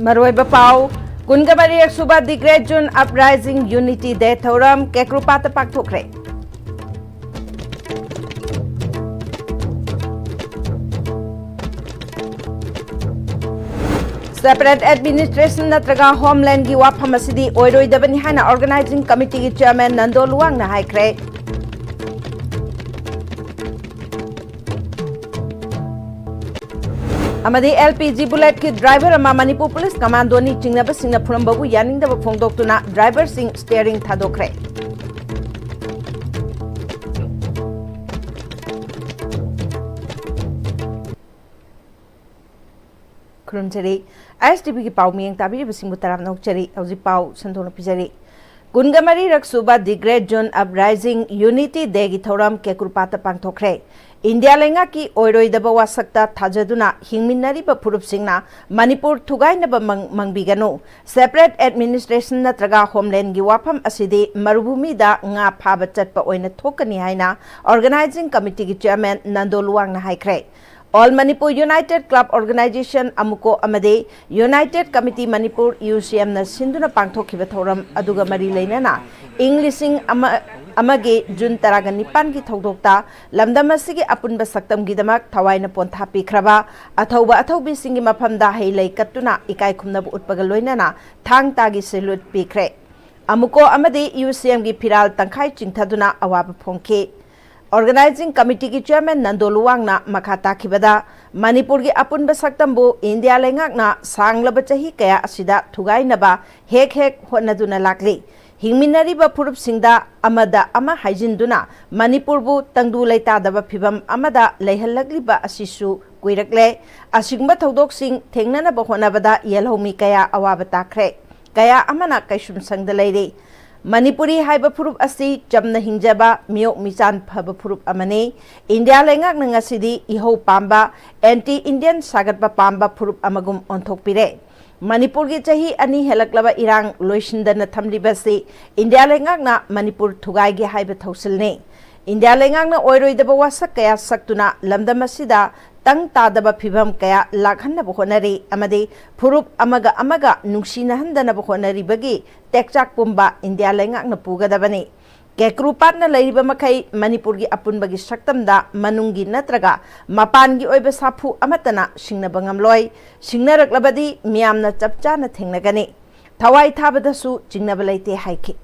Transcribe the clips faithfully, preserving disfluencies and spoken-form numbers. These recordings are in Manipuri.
ꯃꯔꯨꯑꯣꯏꯕ ꯄꯥꯎ꯫ ꯀꯨꯟꯒ ꯃꯔꯤꯔꯛ ꯁꯨꯕ The Great June Uprising Unity Day ꯊꯧꯔꯝ ꯀꯦꯀ꯭ꯔꯨꯄꯥꯠꯇ ꯄꯥꯡꯊꯣꯛꯈ꯭ꯔꯦ꯫ Separate administration ꯅꯠꯇ꯭ꯔꯒ ꯍꯣꯝꯂꯦꯟꯒꯤ ꯋꯥꯐꯝ ꯑꯁꯤꯗꯤ ꯑꯣꯏꯔꯣꯏꯗꯕꯅꯤ ꯍꯥꯏꯅ organizing committee ꯒꯤ chairman ꯅꯟꯗꯣ ꯂꯨꯋꯥꯡꯅ ꯍꯥꯏꯈ꯭ꯔꯦ꯫ ꯑꯃꯗꯤ L P G bullet ꯀꯤ driver ꯑꯃ ꯃꯅꯤꯄꯨꯔ police commando ꯅꯤ ꯆꯤꯡꯅꯕꯁꯤꯡꯅ ꯐꯨꯔꯝꯕꯕꯨ ꯌꯥꯅꯤꯡꯗꯕ ꯐꯣꯡꯗꯣꯛꯇꯨꯅ driver ꯁꯤꯡ steering ꯊꯥꯗꯣꯛꯈ꯭ꯔꯦ꯫ ꯈꯨꯔꯨꯝꯖꯔꯤ꯫ I S T V ꯒꯤ ꯄꯥꯎ ꯃꯤꯠꯌꯦꯡ ꯇꯥꯕꯤꯔꯤꯕꯁꯤꯡꯕꯨ ꯇꯔꯥꯝꯅ ꯑꯣꯛꯆꯔꯤ꯫ ꯍꯧꯖꯤꯛ ꯄꯥꯎ ꯁꯟꯗꯣꯛꯅ ꯄꯤꯖꯔꯤ꯫ ꯀꯨꯟꯒ ꯃꯔꯤꯔꯛ ꯁꯨꯕ The Great June Uprising Unity Day ꯒꯤ ꯊꯧꯔꯝ ꯀꯦꯀ꯭ꯔꯨꯄꯥꯠꯇ ꯄꯥꯡꯊꯣꯛꯈ꯭ꯔꯦ꯫ ꯏꯟꯗꯤꯌꯥ ꯂꯩꯉꯥꯛꯀꯤ ꯑꯣꯏꯔꯣꯏꯗꯕ ꯋꯥꯁꯛꯇ ꯊꯥꯖꯗꯨꯅ ꯍꯤꯡꯃꯤꯟꯅꯔꯤꯕ ꯐꯨꯔꯨꯞꯁꯤꯡꯅ ꯃꯅꯤꯄꯨꯔ ꯊꯨꯒꯥꯏꯅꯕ ꯃꯪ-, ꯃꯪꯕꯤꯒꯅꯨ꯫ Separate administration ꯅꯠꯇ꯭ꯔꯒ ꯍꯣꯝꯂꯦꯟꯒꯤ ꯋꯥꯐꯝ ꯑꯁꯤꯗꯤ ꯃꯔꯨꯚꯨꯃꯤꯗ ꯉꯥ ꯐꯥꯕ ꯆꯠꯄ ꯑꯣꯏꯅ ꯊꯣꯛꯀꯅꯤ ꯍꯥꯏꯅ organizing committee ꯒꯤ chairman ꯅꯟꯗꯣ ꯂꯨꯋꯥꯡꯅ ꯍꯥꯏꯈ꯭ꯔꯦ꯫ All Manipur United Club Organization, ꯑꯃꯨꯀꯣ, ꯑꯃꯗꯤ United Committee Manipur, U C M ꯅ ꯁꯤꯟꯗꯨꯅ ꯄꯥꯡꯊꯣꯛꯈꯤꯕ ꯊꯧꯔꯝ ꯑꯗꯨꯒ ꯃꯔꯤ ꯂꯩꯅꯅ ꯏꯪ ꯂꯤꯁꯤꯡ ꯑꯃ, ꯑꯃꯒꯤ ꯖꯨꯟ ꯇꯔꯥꯒ ꯅꯤꯄꯥꯟꯒꯤ ꯊꯧꯗꯣꯛꯇ ꯂꯝꯗꯝ ꯑꯁꯤꯒꯤ ꯑꯄꯨꯟꯕ ꯁꯛꯇꯝꯒꯤꯗꯃꯛ ꯊꯋꯥꯏꯅ ꯄꯣꯟꯊꯥ ꯄꯤꯈ꯭ꯔꯕ ꯑꯊꯧꯕ ꯑꯊꯧꯕꯤꯁꯤꯡꯒꯤ ꯃꯐꯝꯗ ꯍꯩ ꯂꯩ ꯀꯠꯇꯨꯅ ꯏꯀꯥꯏ ꯈꯨꯝꯅꯕ ꯎꯠꯄꯒ ꯂꯣꯏꯅꯅ ꯊꯥꯡ ꯇꯥꯒꯤ salute ꯄꯤꯈ꯭ꯔꯦ꯫ ꯑꯃꯨꯀꯣ ꯑꯃꯗꯤ U C M ꯒꯤ ꯐꯤꯔꯥꯜ ꯇꯪꯈꯥꯏ ꯆꯤꯡꯊꯗꯨꯅ ꯑꯋꯥꯕ ꯐꯣꯡꯈꯤ꯫ Organizing committee ꯒꯤ chairman ꯅꯟꯗꯣ ꯂꯨꯋꯥꯡꯅ ꯃꯈꯥ ꯇꯥꯈꯤꯕꯗ, ꯃꯅꯤꯄꯨꯔꯒꯤ ꯑꯄꯨꯟꯕ ꯁꯛꯇꯝꯕꯨ ꯏꯟꯗꯤꯌꯥ ꯂꯩꯉꯥꯛꯅ ꯁꯥꯡꯂꯕ ꯆꯍꯤ ꯀꯌꯥ ꯑꯁꯤꯗ ꯊꯨꯒꯥꯏꯅꯕ ꯍꯦꯛ ꯍꯦꯛ ꯍꯣꯠꯅꯗꯨꯅ ꯂꯥꯛꯂꯤ꯫ ꯍꯤꯡꯃꯤꯟꯅꯔꯤꯕ ꯐꯨꯔꯨꯞꯁꯤꯡꯗ ꯑꯃꯗ ꯑꯃ ꯍꯥꯏꯖꯤꯟꯗꯨꯅ ꯃꯅꯤꯄꯨꯔꯕꯨ ꯇꯪꯗꯨ ꯂꯩꯇꯥꯗꯕ ꯐꯤꯚꯝ ꯑꯃꯗ ꯂꯩꯍꯜꯂꯛꯂꯤꯕ ꯑꯁꯤꯁꯨ ꯀꯨꯏꯔꯛꯂꯦ꯫ ꯑꯁꯤꯒꯨꯝꯕ ꯊꯧꯗꯣꯛꯁꯤꯡ ꯊꯦꯡꯅꯅꯕ ꯍꯣꯠꯅꯕꯗ ꯌꯦꯜꯍꯧꯃꯤ ꯀꯌꯥ ꯑꯋꯥꯕ ꯇꯥꯈ꯭ꯔꯦ꯫ ꯀꯌꯥ ꯑꯃꯅ ꯀꯩꯁꯨꯝꯁꯪꯗ ꯂꯩꯔꯤ꯫ ꯃꯅꯤꯄꯨꯔꯤ ꯍꯥꯏꯕ ꯐꯨꯔꯨꯞ ꯑꯁꯤ ꯆꯝꯅ ꯍꯤꯡꯖꯕ, ꯃꯤꯑꯣꯛ ꯃꯤꯆꯥꯟ ꯐꯕ ꯐꯨꯔꯨꯞ ꯑꯃꯅꯤ꯫ ꯏꯟꯗꯤꯌꯥ ꯂꯩꯉꯥꯛꯅ ꯉꯁꯤꯗꯤ ꯏꯍꯧ ꯄꯥꯝꯕ, anti Indian ꯁꯥꯒꯠꯄ ꯄꯥꯝꯕ ꯐꯨꯔꯨꯞ ꯑꯃꯒꯨꯝ ꯑꯣꯟꯊꯣꯛꯄꯤꯔꯦ꯫ ꯃꯅꯤꯄꯨꯔꯒꯤ ꯆꯍꯤ ꯑꯅꯤ ꯍꯦꯜꯂꯛꯂꯕ ꯏꯔꯥꯡ ꯂꯣꯏꯁꯤꯟꯗꯅ ꯊꯝꯂꯤꯕꯁꯤ ꯏꯟꯗꯤꯌꯥ ꯂꯩꯉꯥꯛꯅ ꯃꯅꯤꯄꯨꯔ ꯊꯨꯒꯥꯏꯒꯦ ꯍꯥꯏꯕ ꯊꯧꯁꯤꯜꯅꯤ꯫ ꯏꯟꯗꯤꯌꯥ ꯂꯩꯉꯥꯛꯅ ꯑꯣꯏꯔꯣꯏꯗꯕ ꯋꯥꯁꯛ ꯀꯌꯥ ꯁꯛꯇꯨꯅ ꯂꯝꯗꯝ ꯑꯁꯤꯗ ꯇꯪ ꯇꯥꯗꯕ ꯐꯤꯚꯝ ꯀꯌꯥ ꯂꯥꯛꯍꯟꯅꯕ ꯍꯣꯠꯅꯔꯤ ꯑꯃꯗꯤ ꯐꯨꯔꯨꯞ ꯑꯃꯒ ꯑꯃꯒ ꯅꯨꯡꯁꯤꯅꯍꯟꯗꯅꯕ ꯍꯣꯠꯅꯔꯤꯕꯒꯤ ꯇꯦꯛꯆꯥꯛ ꯄꯨꯝꯕ ꯏꯟꯗꯤꯌꯥ ꯂꯩꯉꯥꯛꯅ ꯄꯨꯒꯗꯕꯅꯤ꯫ ꯀꯦꯀ꯭ꯔꯨ ꯄꯥꯠꯅ ꯂꯩꯔꯤꯕ ꯃꯈꯩ ꯃꯅꯤꯄꯨꯔꯒꯤ ꯑꯄꯨꯟꯕꯒꯤ ꯁꯛꯇꯝꯗ ꯃꯅꯨꯡꯒꯤ ꯅꯠꯇ꯭ꯔꯒ ꯃꯄꯥꯟꯒꯤ ꯑꯣꯏꯕ ꯁꯥꯐꯨ ꯑꯃꯠꯇꯅ ꯁꯤꯡꯅꯕ ꯉꯝꯂꯣꯏ꯫ ꯁꯤꯡꯅꯔꯛꯂꯕꯗꯤ ꯃꯤꯌꯥꯝꯅ ꯆꯞ ꯆꯥꯅ ꯊꯦꯡꯅꯒꯅꯤ꯫ ꯊꯋꯥꯏ ꯊꯥꯕꯗꯁꯨ ꯆꯤꯡꯅꯕ ꯂꯩꯇꯦ ꯍꯥꯏꯈꯤ꯫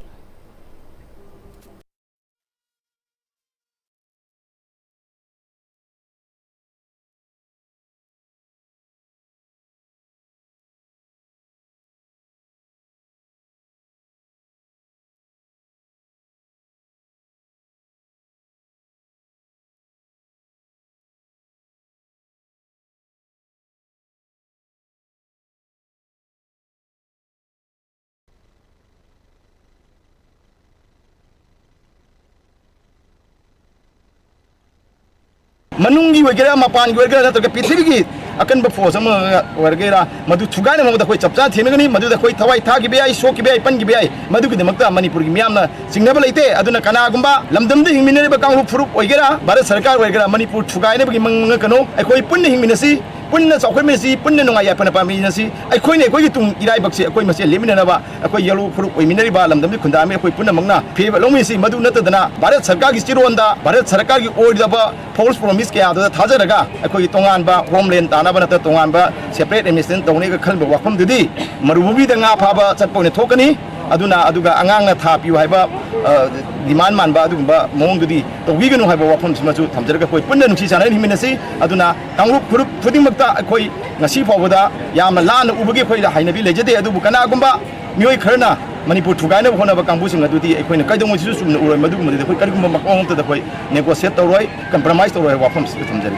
ꯃꯅꯨꯡꯒꯤ ꯑꯣꯏꯒꯦꯔꯥ, ꯃꯄꯥꯟꯒꯤ ꯑꯣꯏꯒꯦꯔꯥ, ꯅꯠꯇ꯭ꯔꯒ ꯄ꯭ꯔꯤꯊꯤꯕꯤꯒꯤ ꯑꯀꯟꯕ ꯐꯣꯔꯁ ꯑꯃ ꯑꯣꯏꯔꯒꯦꯔꯥ, ꯃꯗꯨ ꯊꯨꯒꯥꯏꯅꯕ ꯃꯑꯣꯡꯗ ꯑꯩꯈꯣꯏ ꯆꯞ ꯆꯥꯅ ꯊꯦꯡꯅꯒꯅꯤ꯫ ꯃꯗꯨꯗ ꯑꯩꯈꯣꯏ ꯊꯋꯥꯏ ꯊꯥꯈꯤꯕ ꯌꯥꯏ, ꯁꯣꯛꯈꯤꯕ ꯌꯥꯏ, ꯄꯟꯈꯤꯕ ꯌꯥꯏ꯫ ꯃꯗꯨꯒꯤꯗꯃꯛꯇ ꯃꯅꯤꯄꯨꯔꯒꯤ ꯃꯤꯌꯥꯝꯅ ꯆꯤꯡꯅꯕ ꯂꯩꯇꯦ꯫ ꯑꯗꯨꯅ ꯀꯅꯥꯒꯨꯝꯕ ꯂꯝꯗꯝꯗ ꯍꯤꯡꯃꯤꯟꯅꯔꯤꯕ ꯀꯥꯡꯂꯨꯞ ꯐꯨꯔꯨꯞ ꯑꯣꯏꯒꯦꯔꯥ, ꯚꯥꯔꯠ ꯁꯔꯀꯥꯔ ꯑꯣꯏꯒꯦꯔꯥ, ꯃꯅꯤꯄꯨꯔ ꯊꯨꯒꯥꯏꯅꯕꯒꯤ ꯃꯪ ꯃꯪꯉꯛꯀꯅꯨ꯫ ꯑꯩꯈꯣꯏ ꯄꯨꯟꯅ ꯍꯤꯡꯃꯤꯟꯅꯁꯤ, ꯄꯨꯟꯅ ꯆꯥꯎꯈꯠꯃꯤꯟꯅꯁꯤ, ꯄꯨꯟꯅ ꯅꯨꯡꯉꯥꯏ ꯌꯥꯏꯐꯅ ꯄꯥꯟꯃꯤꯟꯅꯁꯤ꯫ ꯑꯩꯈꯣꯏꯅ ꯑꯩꯈꯣꯏꯒꯤ ꯇꯨꯡ ꯏꯔꯥꯏꯕꯛꯁꯦ ꯑꯩꯈꯣꯏ ꯃꯁꯦꯜ ꯂꯦꯞꯃꯤꯟꯅꯅꯕ, ꯑꯩꯈꯣꯏ ꯌꯥꯂꯨ ꯐꯨꯔꯨꯞ ꯑꯣꯏꯃꯤꯟꯅꯔꯤꯕ ꯂꯝꯗꯝꯒꯤ ꯈꯨꯟꯗꯥꯃꯤ ꯑꯩꯈꯣꯏ ꯄꯨꯝꯅꯃꯛꯅ ꯐꯤꯔꯦꯞ ꯂꯧꯃꯤꯟꯅꯁꯤ꯫ ꯃꯗꯨ ꯅꯠꯇꯗꯅ ꯚꯥꯔꯠ ꯁꯔꯀꯥꯔꯒꯤ ꯆꯤꯔꯣꯟꯗ, ꯚꯥꯔꯠ ꯁꯔꯀꯥꯔꯒꯤ ꯑꯣꯏꯗꯕ ꯐꯣꯜꯁ ꯄ꯭ꯔꯣꯃꯤꯁ ꯀꯌꯥꯗꯨꯗ ꯊꯥꯖꯔꯒ ꯑꯩꯈꯣꯏꯒꯤ ꯇꯣꯉꯥꯟꯕ ꯍꯣꯝꯂꯦꯟ ꯇꯥꯅꯕ ꯅꯠꯇ꯭ꯔꯒ ꯇꯣꯉꯥꯟꯕ ꯁꯦꯄꯔꯦꯠ ꯑꯦꯗꯃꯤꯅꯤꯁꯇ꯭ꯔꯦꯁꯟ ꯇꯧꯅꯤꯒ ꯈꯟꯕ ꯋꯥꯐꯝꯗꯨꯗꯤ ꯃꯔꯨꯚꯨꯃꯤꯗ ꯉꯥ ꯐꯥꯕ ꯆꯠꯄ ꯑꯣꯏꯅ ꯊꯣꯛꯀꯅꯤ꯫ ꯑꯗꯨꯅ ꯑꯗꯨꯒ ꯑꯉꯥꯡꯅ ꯊꯥ ꯄꯤꯌꯨ ꯍꯥꯏꯕ, ꯑ, ꯗꯤꯃꯥꯟ ꯃꯥꯟꯕ ꯑꯗꯨꯒꯨꯝꯕ ꯃꯑꯣꯡꯗꯨꯗꯤ ꯇꯧꯕꯤꯒꯅꯨ ꯍꯥꯏꯕ ꯋꯥꯐꯝꯁꯤꯃꯁꯨ ꯊꯝꯖꯔꯒ ꯑꯩꯈꯣꯏ ꯄꯨꯟꯅ ꯅꯨꯡꯁꯤ ꯆꯥꯟꯅꯅ ꯍꯤꯡꯃꯤꯟꯅꯁꯤ꯫ ꯑꯗꯨꯅ ꯀꯥꯡꯂꯨꯞ ꯐꯨꯔꯨꯞ ꯈꯨꯗꯤꯡꯃꯛꯇ ꯑꯩꯈꯣꯏ ꯉꯁꯤ ꯐꯥꯎꯕꯗ ꯌꯥꯝꯅ ꯂꯥꯟꯅ ꯎꯕꯒꯤ ꯑꯩꯈꯣꯏꯗ ꯍꯩꯅꯕꯤ ꯂꯩꯖꯗꯦ꯫ ꯑꯗꯨꯕꯨ ꯀꯅꯥꯒꯨꯝꯕ ꯃꯤꯑꯣꯏ ꯈꯔꯅ ꯃꯅꯤꯄꯨꯔ ꯊꯨꯒꯥꯏꯅꯕ ꯍꯣꯠꯅꯕ ꯀꯥꯡꯕꯨꯁꯤꯡ ꯑꯗꯨꯗꯤ ꯑꯩꯈꯣꯏꯅ ꯀꯩꯗꯧꯉꯩꯗꯁꯨ ꯆꯨꯝꯅ ꯎꯔꯣꯏ꯫ ꯃꯗꯨꯒꯨꯝꯕꯗꯨꯗꯤ ꯑꯩꯈꯣꯏ ꯀꯔꯤꯒꯨꯝꯕ ꯃꯑꯣꯡ ꯑꯃꯠꯇꯗ ꯑꯩꯈꯣꯏ ꯅꯦꯒꯣꯁꯤꯌꯦꯠ ꯇꯧꯔꯣꯏ, ꯀꯝꯄ꯭ꯔꯣꯃꯥꯏꯁ ꯇꯧꯔꯣꯏ ꯍꯥꯏꯕ ꯋꯥꯐꯝꯁꯤꯁꯨ ꯊꯝꯖꯔꯤ꯫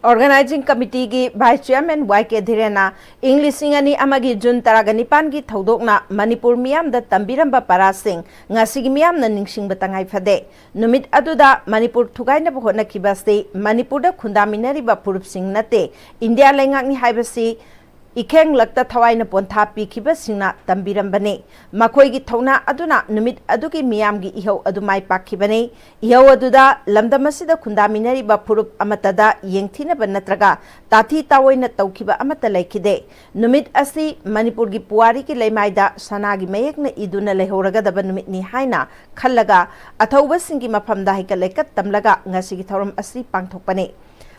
ꯑꯣꯔꯒꯅꯥꯏꯖꯤꯡ ꯀꯃꯤꯇꯤꯒꯤ ꯚꯥꯏꯁ ꯆꯤꯌꯔꯃꯦꯟ ꯋꯥꯏ ꯀꯦ ꯙꯤꯔꯦꯟꯅ ꯏꯪ ꯂꯤꯁꯤꯡ ꯑꯅꯤ ꯑꯃꯒꯤ ꯖꯨꯟ ꯇꯔꯥꯒ ꯅꯤꯄꯥꯟꯒꯤ ꯊꯧꯗꯣꯛꯅ ꯃꯅꯤꯄꯨꯔ ꯃꯤꯌꯥꯝꯗ ꯇꯝꯕꯤꯔꯝꯕ ꯄꯔꯥꯁꯤꯡ ꯉꯁꯤꯒꯤ ꯃꯤꯌꯥꯝꯅ ꯅꯤꯡꯁꯤꯡꯕ ꯇꯉꯥꯏ ꯐꯗꯦ꯫ ꯅꯨꯃꯤꯠ ꯑꯗꯨꯗ ꯃꯅꯤꯄꯨꯔ ꯊꯨꯒꯥꯏꯅꯕ ꯍꯣꯠꯅꯈꯤꯕ ꯑꯁꯤ ꯃꯅꯤꯄꯨꯔꯗ ꯈꯨꯟꯗꯥꯃꯤꯟꯅꯔꯤꯕ ꯐꯨꯔꯨꯞꯁꯤꯡ ꯅꯠꯇꯦ, ꯏꯟꯗꯤꯌꯥ ꯂꯩꯉꯥꯛꯅꯤ ꯍꯥꯏꯕꯁꯤ ꯏꯈꯦꯡꯂꯛꯇ ꯊꯋꯥꯏꯅ ꯄꯣꯟꯊꯥ ꯄꯤꯈꯤꯕꯁꯤꯡꯅ ꯇꯝꯕꯤꯔꯝꯕꯅꯤ꯫ ꯃꯈꯣꯏꯒꯤ ꯊꯧꯅꯥ ꯑꯗꯨꯅ ꯅꯨꯃꯤꯠ ꯑꯗꯨꯒꯤ ꯃꯤꯌꯥꯝꯒꯤ ꯏꯍꯧ ꯑꯗꯨ ꯃꯥꯏ ꯄꯥꯛꯈꯤꯕꯅꯤ꯫ ꯏꯍꯧ ꯑꯗꯨꯗ ꯂꯝꯗꯝ ꯑꯁꯤꯗ ꯈꯨꯟꯗꯥꯃꯤꯟꯅꯔꯤꯕ ꯐꯨꯔꯨꯞ ꯑꯃꯠꯇꯗ ꯌꯦꯡꯊꯤꯅꯕ ꯅꯠꯇ꯭ꯔꯒ ꯇꯥꯊꯤ ꯇꯥꯑꯣꯏꯅ ꯇꯧꯈꯤꯕ ꯑꯃꯠꯇ ꯂꯩꯈꯤꯗꯦ꯫ ꯅꯨꯃꯤꯠ ꯑꯁꯤ ꯃꯅꯤꯄꯨꯔꯒꯤ ꯄꯨꯋꯥꯔꯤꯒꯤ ꯂꯩꯃꯥꯏꯗ ꯁꯅꯥꯒꯤ ꯃꯌꯦꯛꯅ ꯏꯗꯨꯅ ꯂꯩꯍꯧꯔꯒꯗꯕ ꯅꯨꯃꯤꯠꯅꯤ ꯍꯥꯏꯅ ꯈꯜꯂꯒ ꯑꯊꯧꯕꯁꯤꯡꯒꯤ ꯃꯐꯝꯗ ꯍꯩꯀꯠ ꯂꯩꯀꯠ ꯇꯝꯂꯒ ꯉꯁꯤꯒꯤ ꯊꯧꯔꯝ ꯑꯁꯤ ꯄꯥꯡꯊꯣꯛꯄꯅꯤ꯫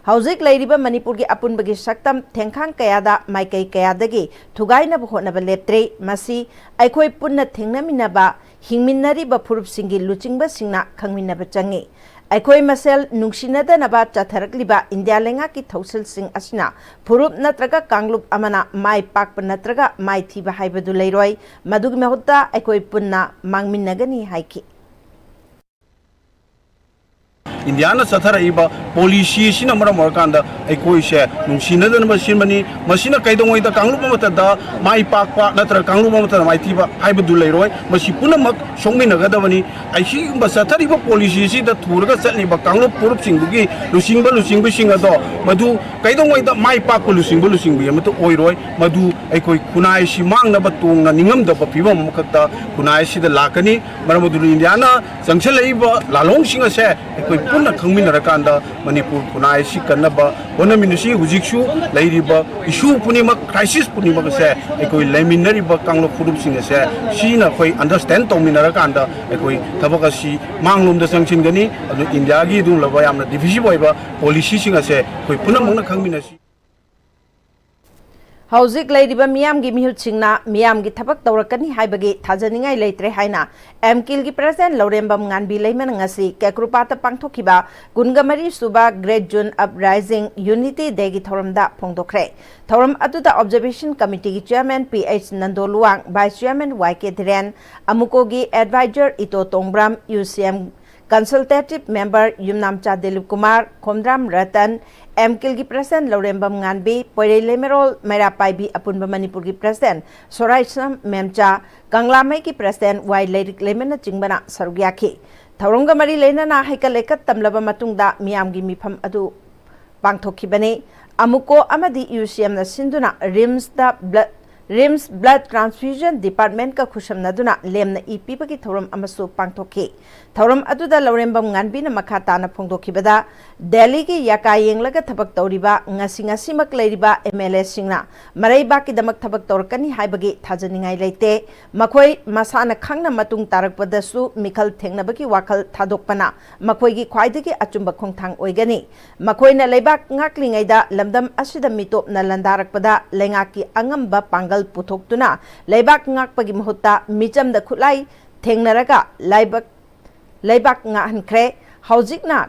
ꯍꯧꯖꯤꯛ ꯂꯩꯔꯤꯕ ꯃꯅꯤꯄꯨꯔꯒꯤ ꯑꯄꯨꯟꯕꯒꯤ ꯁꯛꯇꯝ ꯊꯦꯡꯈꯥꯡ ꯀꯌꯥꯗ ꯃꯥꯏꯀꯩ ꯀꯌꯥꯗꯒꯤ ꯊꯨꯒꯥꯏꯅꯕ ꯍꯣꯠꯅꯕ ꯂꯦꯞꯇ꯭ꯔꯦ꯫ ꯃꯁꯤ ꯑꯩꯈꯣꯏ ꯄꯨꯟꯅ ꯊꯦꯡꯅꯃꯤꯟꯅꯕ, ꯍꯤꯡꯃꯤꯟꯅꯔꯤꯕ ꯐꯨꯔꯨꯞꯁꯤꯡꯒꯤ ꯂꯨꯆꯤꯡꯕꯁꯤꯡꯅ ꯈꯪꯃꯤꯟꯅꯕ ꯆꯪꯏ꯫ ꯑꯩꯈꯣꯏ ꯃꯁꯦꯜ ꯅꯨꯡꯁꯤꯅꯗꯅꯕ ꯆꯠꯊꯔꯛꯂꯤꯕ ꯏꯟꯗꯤꯌꯥ ꯂꯩꯉꯥꯛꯀꯤ ꯊꯧꯁꯤꯜꯁꯤꯡ ꯑꯁꯤꯅ ꯐꯨꯔꯨꯞ ꯅꯠꯇ꯭ꯔꯒ ꯀꯥꯡꯂꯨꯞ ꯑꯃꯅ ꯃꯥꯏ ꯄꯥꯛꯄ ꯅꯠꯇ꯭ꯔꯒ ꯃꯥꯏꯊꯤꯕ ꯍꯥꯏꯕꯗꯨ ꯂꯩꯔꯣꯏ꯫ ꯃꯗꯨꯒꯤ ꯃꯍꯨꯠꯇ ꯑꯩꯈꯣꯏ ꯄꯨꯟꯅ ꯃꯥꯡꯃꯤꯟꯅꯒꯅꯤ ꯍꯥꯏꯈꯤ꯫ ꯏꯟꯗꯤꯌꯥꯅ ꯆꯠꯊꯔꯛꯏꯕ ꯄꯣꯂꯤꯁꯤ ꯑꯁꯤꯅ ꯃꯔꯝ ꯑꯣꯏꯔꯀꯥꯟꯗ ꯑꯩꯈꯣꯏꯁꯦ ꯅꯨꯡꯁꯤꯅꯗꯅꯕ ꯁꯤꯟꯕꯅꯤ꯫ ꯃꯁꯤꯅ ꯀꯩꯗꯧꯉꯩꯗ ꯀꯥꯡꯂꯨꯞ ꯑꯃꯠꯇꯗ ꯃꯥꯏ ꯄꯥꯛꯄ ꯅꯠꯇ꯭ꯔꯒ ꯀꯥꯡꯂꯨꯞ ꯑꯃꯠꯇꯗ ꯃꯥꯏꯊꯤꯕ ꯍꯥꯏꯕꯗꯨ ꯂꯩꯔꯣꯏ꯫ ꯃꯁꯤ ꯄꯨꯝꯅꯃꯛ ꯁꯣꯛꯃꯤꯟꯅꯒꯗꯕꯅꯤ꯫ ꯑꯁꯤꯒꯨꯝꯕ ꯆꯠꯊꯔꯤꯕ ꯄꯣꯂꯤꯁꯤ ꯑꯁꯤꯗ ꯊꯨꯔꯒ ꯆꯠꯂꯤꯕ ꯀꯥꯡꯂꯨꯞ ꯐꯨꯔꯨꯞꯁꯤꯡꯗꯨꯒꯤ ꯂꯨꯆꯤꯡꯕ ꯂꯨꯆꯤꯡꯕꯁꯤꯡ ꯑꯗꯣ ꯃꯗꯨ ꯀꯩꯗꯧꯉꯩꯗ ꯃꯥꯏ ꯄꯥꯛꯄ ꯂꯨꯆꯤꯡꯕ ꯂꯨꯆꯤꯡꯕꯤ ꯑꯃꯠꯇ ꯑꯣꯏꯔꯣꯏ꯫ ꯃꯗꯨ ꯑꯩꯈꯣꯏ ꯈꯨꯟꯅꯥꯏꯁꯤ ꯃꯥꯡꯅꯕ ꯇꯣꯡꯅ ꯅꯤꯡꯉꯝꯗꯕ ꯐꯤꯕꯝ ꯑꯃꯈꯛꯇ ꯈꯨꯟꯅꯥꯏ ꯑꯁꯤꯗ ꯂꯥꯛꯀꯅꯤ꯫ ꯃꯔꯝ ꯑꯗꯨꯅ ꯏꯟꯗꯤꯌꯥꯅ ꯆꯪꯁꯤꯜꯂꯛꯏꯕ ꯂꯥꯜꯍꯧꯁꯤꯡ ꯑꯁꯦ ꯑꯩꯈꯣꯏ ꯄꯨꯟꯅ ꯈꯪꯃꯤꯟꯅꯔꯀꯥꯟꯗ ꯃꯅꯤꯄꯨꯔ ꯈꯨꯟꯅꯥꯏ ꯑꯁꯤ ꯀꯟꯅꯕ ꯍꯣꯠꯅꯃꯤꯟꯅꯁꯤ꯫ ꯍꯧꯖꯤꯛꯁꯨ ꯂꯩꯔꯤꯕ ꯏꯁꯨ ꯄꯨꯝꯅꯃꯛ, ꯀ꯭ꯔꯥꯏꯁꯤꯁ ꯄꯨꯝꯅꯃꯛ ꯑꯁꯦ ꯑꯩꯈꯣꯏ ꯂꯩꯃꯤꯟꯅꯔꯤꯕ ꯀꯥꯡꯂꯨꯞ ꯐꯨꯔꯨꯞꯁꯤꯡ ꯑꯁꯦ ꯁꯤꯅ ꯑꯩꯈꯣꯏ ꯑꯟꯗꯔꯁꯇꯦꯟ ꯇꯧꯃꯤꯟꯅꯔꯀꯥꯟꯗ ꯑꯩꯈꯣꯏ ꯊꯕꯛ ꯑꯁꯤ ꯃꯥꯡꯂꯣꯝꯗ ꯆꯪꯁꯤꯟꯒꯅꯤ꯫ ꯑꯗꯨ ꯏꯟꯗꯤꯌꯥꯒꯤ ꯑꯗꯨꯒꯨꯝꯂꯕ ꯌꯥꯝꯅ ꯗꯤꯚꯤꯖꯤꯚ ꯑꯣꯏꯕ ꯄꯣꯂꯤꯁꯤꯁꯤꯡ ꯑꯁꯦ ꯑꯩꯈꯣꯏ ꯄꯨꯝꯅꯃꯛꯅ ꯈꯪꯃꯤꯟꯅꯁꯤ꯫ ꯍꯧꯖꯤꯛ ꯂꯩꯔꯤꯕ ꯃꯤꯌꯥꯝꯒꯤ ꯃꯤꯍꯨꯠꯁꯤꯡꯅ ꯃꯤꯌꯥꯝꯒꯤ ꯊꯕꯛ ꯇꯧꯔꯛꯀꯅꯤ ꯍꯥꯏꯕꯒꯤ ꯊꯥꯖꯅꯤꯡꯉꯥꯏ ꯂꯩꯇ꯭ꯔꯦ ꯍꯥꯏꯅ ꯑꯦꯝꯀꯤꯜꯒꯤ ꯄ꯭ꯔꯁꯤꯗꯦꯟ ꯂꯧꯔꯦꯝꯕꯝ ꯉꯥꯟꯕꯤ ꯂꯩꯃꯅ ꯉꯁꯤ ꯀꯦꯀ꯭ꯔꯨꯄꯥꯠꯇ ꯄꯥꯡꯊꯣꯛꯈꯤꯕ ꯀꯨꯟꯒ ꯃꯔꯤ ꯁꯨꯕ Great June Uprising Unity Dayꯒꯤ ꯊꯧꯔꯝꯗ ꯐꯣꯡꯗꯣꯛꯈ꯭ꯔꯦ꯫ ꯊꯧꯔꯝ ꯑꯗꯨꯗ Observation Committeeꯒꯤ Chairman P H Nando Luwang, Vice Chairman Y K Dhiren, ꯑꯃꯨꯀꯣꯒꯤ Advisor Ito Tongbram, U C M Consultative Member Yumnamcha Dilip Kumar, Khomdram Ratan, ꯑꯦꯝꯀꯤꯜꯒꯤ ꯄ꯭ꯔꯁꯤꯗꯦꯟ ꯂꯧꯔꯦꯝꯕꯝ ꯉꯥꯟꯕꯤ, ꯄꯣꯏꯔꯩ ꯂꯩꯃꯔꯣꯜ ꯃꯩꯔꯥ ꯄꯥꯏꯕꯤ ꯑꯄꯨꯟꯕ ꯃꯅꯤꯄꯨꯔꯒꯤ ꯄ꯭ꯔꯁꯤꯗꯦꯟ ꯁꯣꯔꯥꯏꯁꯝ ꯃꯦꯝꯆꯥ, ꯀꯪꯂꯥꯃꯩꯒꯤ ꯄ꯭ꯔꯁꯤꯗꯦꯟ ꯋꯥꯏ ꯂꯩꯔꯤꯛ ꯂꯩꯃꯅꯆꯤꯡꯕꯅ ꯁꯔꯨꯛ ꯌꯥꯈꯤ꯫ ꯊꯧꯔꯝꯒ ꯃꯔꯤ ꯂꯩꯅꯅ ꯍꯩꯀꯠ ꯂꯩꯀꯠ ꯇꯝꯂꯕ ꯃꯇꯨꯡꯗ ꯃꯤꯌꯥꯝꯒꯤ ꯃꯤꯐꯝ ꯑꯗꯨ ꯄꯥꯡꯊꯣꯛꯈꯤꯕꯅꯤ꯫ ꯑꯃꯨꯀꯣ ꯑꯃꯗꯤ ꯌꯨ ꯁꯤ ꯑꯦꯝꯅ ꯁꯤꯟꯗꯨꯅ ꯔꯤꯝꯁꯇ ꯕ꯭ꯂ-, ꯔꯤꯝꯁ ꯕ꯭ꯂꯗ ꯇ꯭ꯔꯥꯟꯁꯐ꯭ꯌꯨꯖꯟ ꯗꯤꯄꯥꯔꯠꯃꯦꯟꯠꯀ ꯈꯨꯠꯁꯝꯅꯗꯨꯅ ꯂꯦꯝꯅ ꯏ ꯄꯤꯕꯒꯤ ꯊꯧꯔꯝ ꯑꯃꯁꯨ ꯄꯥꯡꯊꯣꯛꯈꯤ꯫ ꯊꯧꯔꯝ ꯑꯗꯨꯗ ꯂꯧꯔꯦꯝꯕꯝ ꯉꯥꯟꯕꯤꯅ ꯃꯈꯥ ꯇꯥꯅ ꯐꯣꯡꯗꯣꯛꯈꯤꯕꯗ, ꯗꯦꯜꯂꯤꯒꯤ ꯌꯥꯀꯥ ꯌꯦꯡꯂꯒ ꯊꯕꯛ ꯇꯧꯔꯤꯕ ꯉꯁꯤ ꯉꯁꯤꯃꯛ ꯂꯩꯔꯤꯕ ꯑꯦꯝ ꯑꯦꯜ ꯑꯦꯁꯤꯡꯅ ꯃꯔꯩꯕꯥꯛꯀꯤꯗꯃꯛ ꯊꯕꯛ ꯇꯧꯔꯛꯀꯅꯤ ꯍꯥꯏꯕꯒꯤ ꯊꯥꯖꯅꯤꯡꯉꯥꯏ ꯂꯩꯇꯦ꯫ ꯃꯈꯣꯏ ꯃꯁꯥꯅ ꯈꯪꯅ ꯃꯇꯨꯡ ꯇꯥꯔꯛꯄꯗꯁꯨ ꯃꯤꯈꯜ ꯊꯦꯡꯅꯕꯒꯤ ꯋꯥꯈꯜ ꯊꯥꯗꯣꯛꯄꯅ ꯃꯈꯣꯏꯒꯤ ꯈ꯭ꯋꯥꯏꯗꯒꯤ ꯑꯆꯨꯝꯕ ꯈꯣꯡꯊꯥꯡ ꯑꯣꯏꯒꯅꯤ꯫ ꯃꯈꯣꯏꯅ ꯂꯩꯕꯥꯛ ꯉꯥꯛꯂꯤꯉꯩꯗ ꯂꯝꯗꯝ ꯑꯁꯤꯗ ꯃꯤꯇꯣꯞꯅ ꯂꯥꯟꯗꯥꯔꯛꯄꯗ ꯂꯩꯉꯥꯛꯀꯤ ꯑꯉꯝꯕ ꯄꯥꯡꯒꯜ ꯄꯨꯊꯣꯛꯇꯨꯅ ꯂꯩꯕꯥꯛ ꯉꯥꯛꯄꯒꯤ ꯃꯍꯨꯠꯇ ꯃꯤꯆꯝꯗ ꯈꯨꯠꯂꯥꯏ ꯊꯦꯡꯅꯔꯒ ꯂꯥꯏꯕꯛ, ꯂꯩꯕꯥꯛ ꯉꯥꯛꯍꯟꯈ꯭ꯔꯦ꯫ ꯍꯧꯖꯤꯛꯅ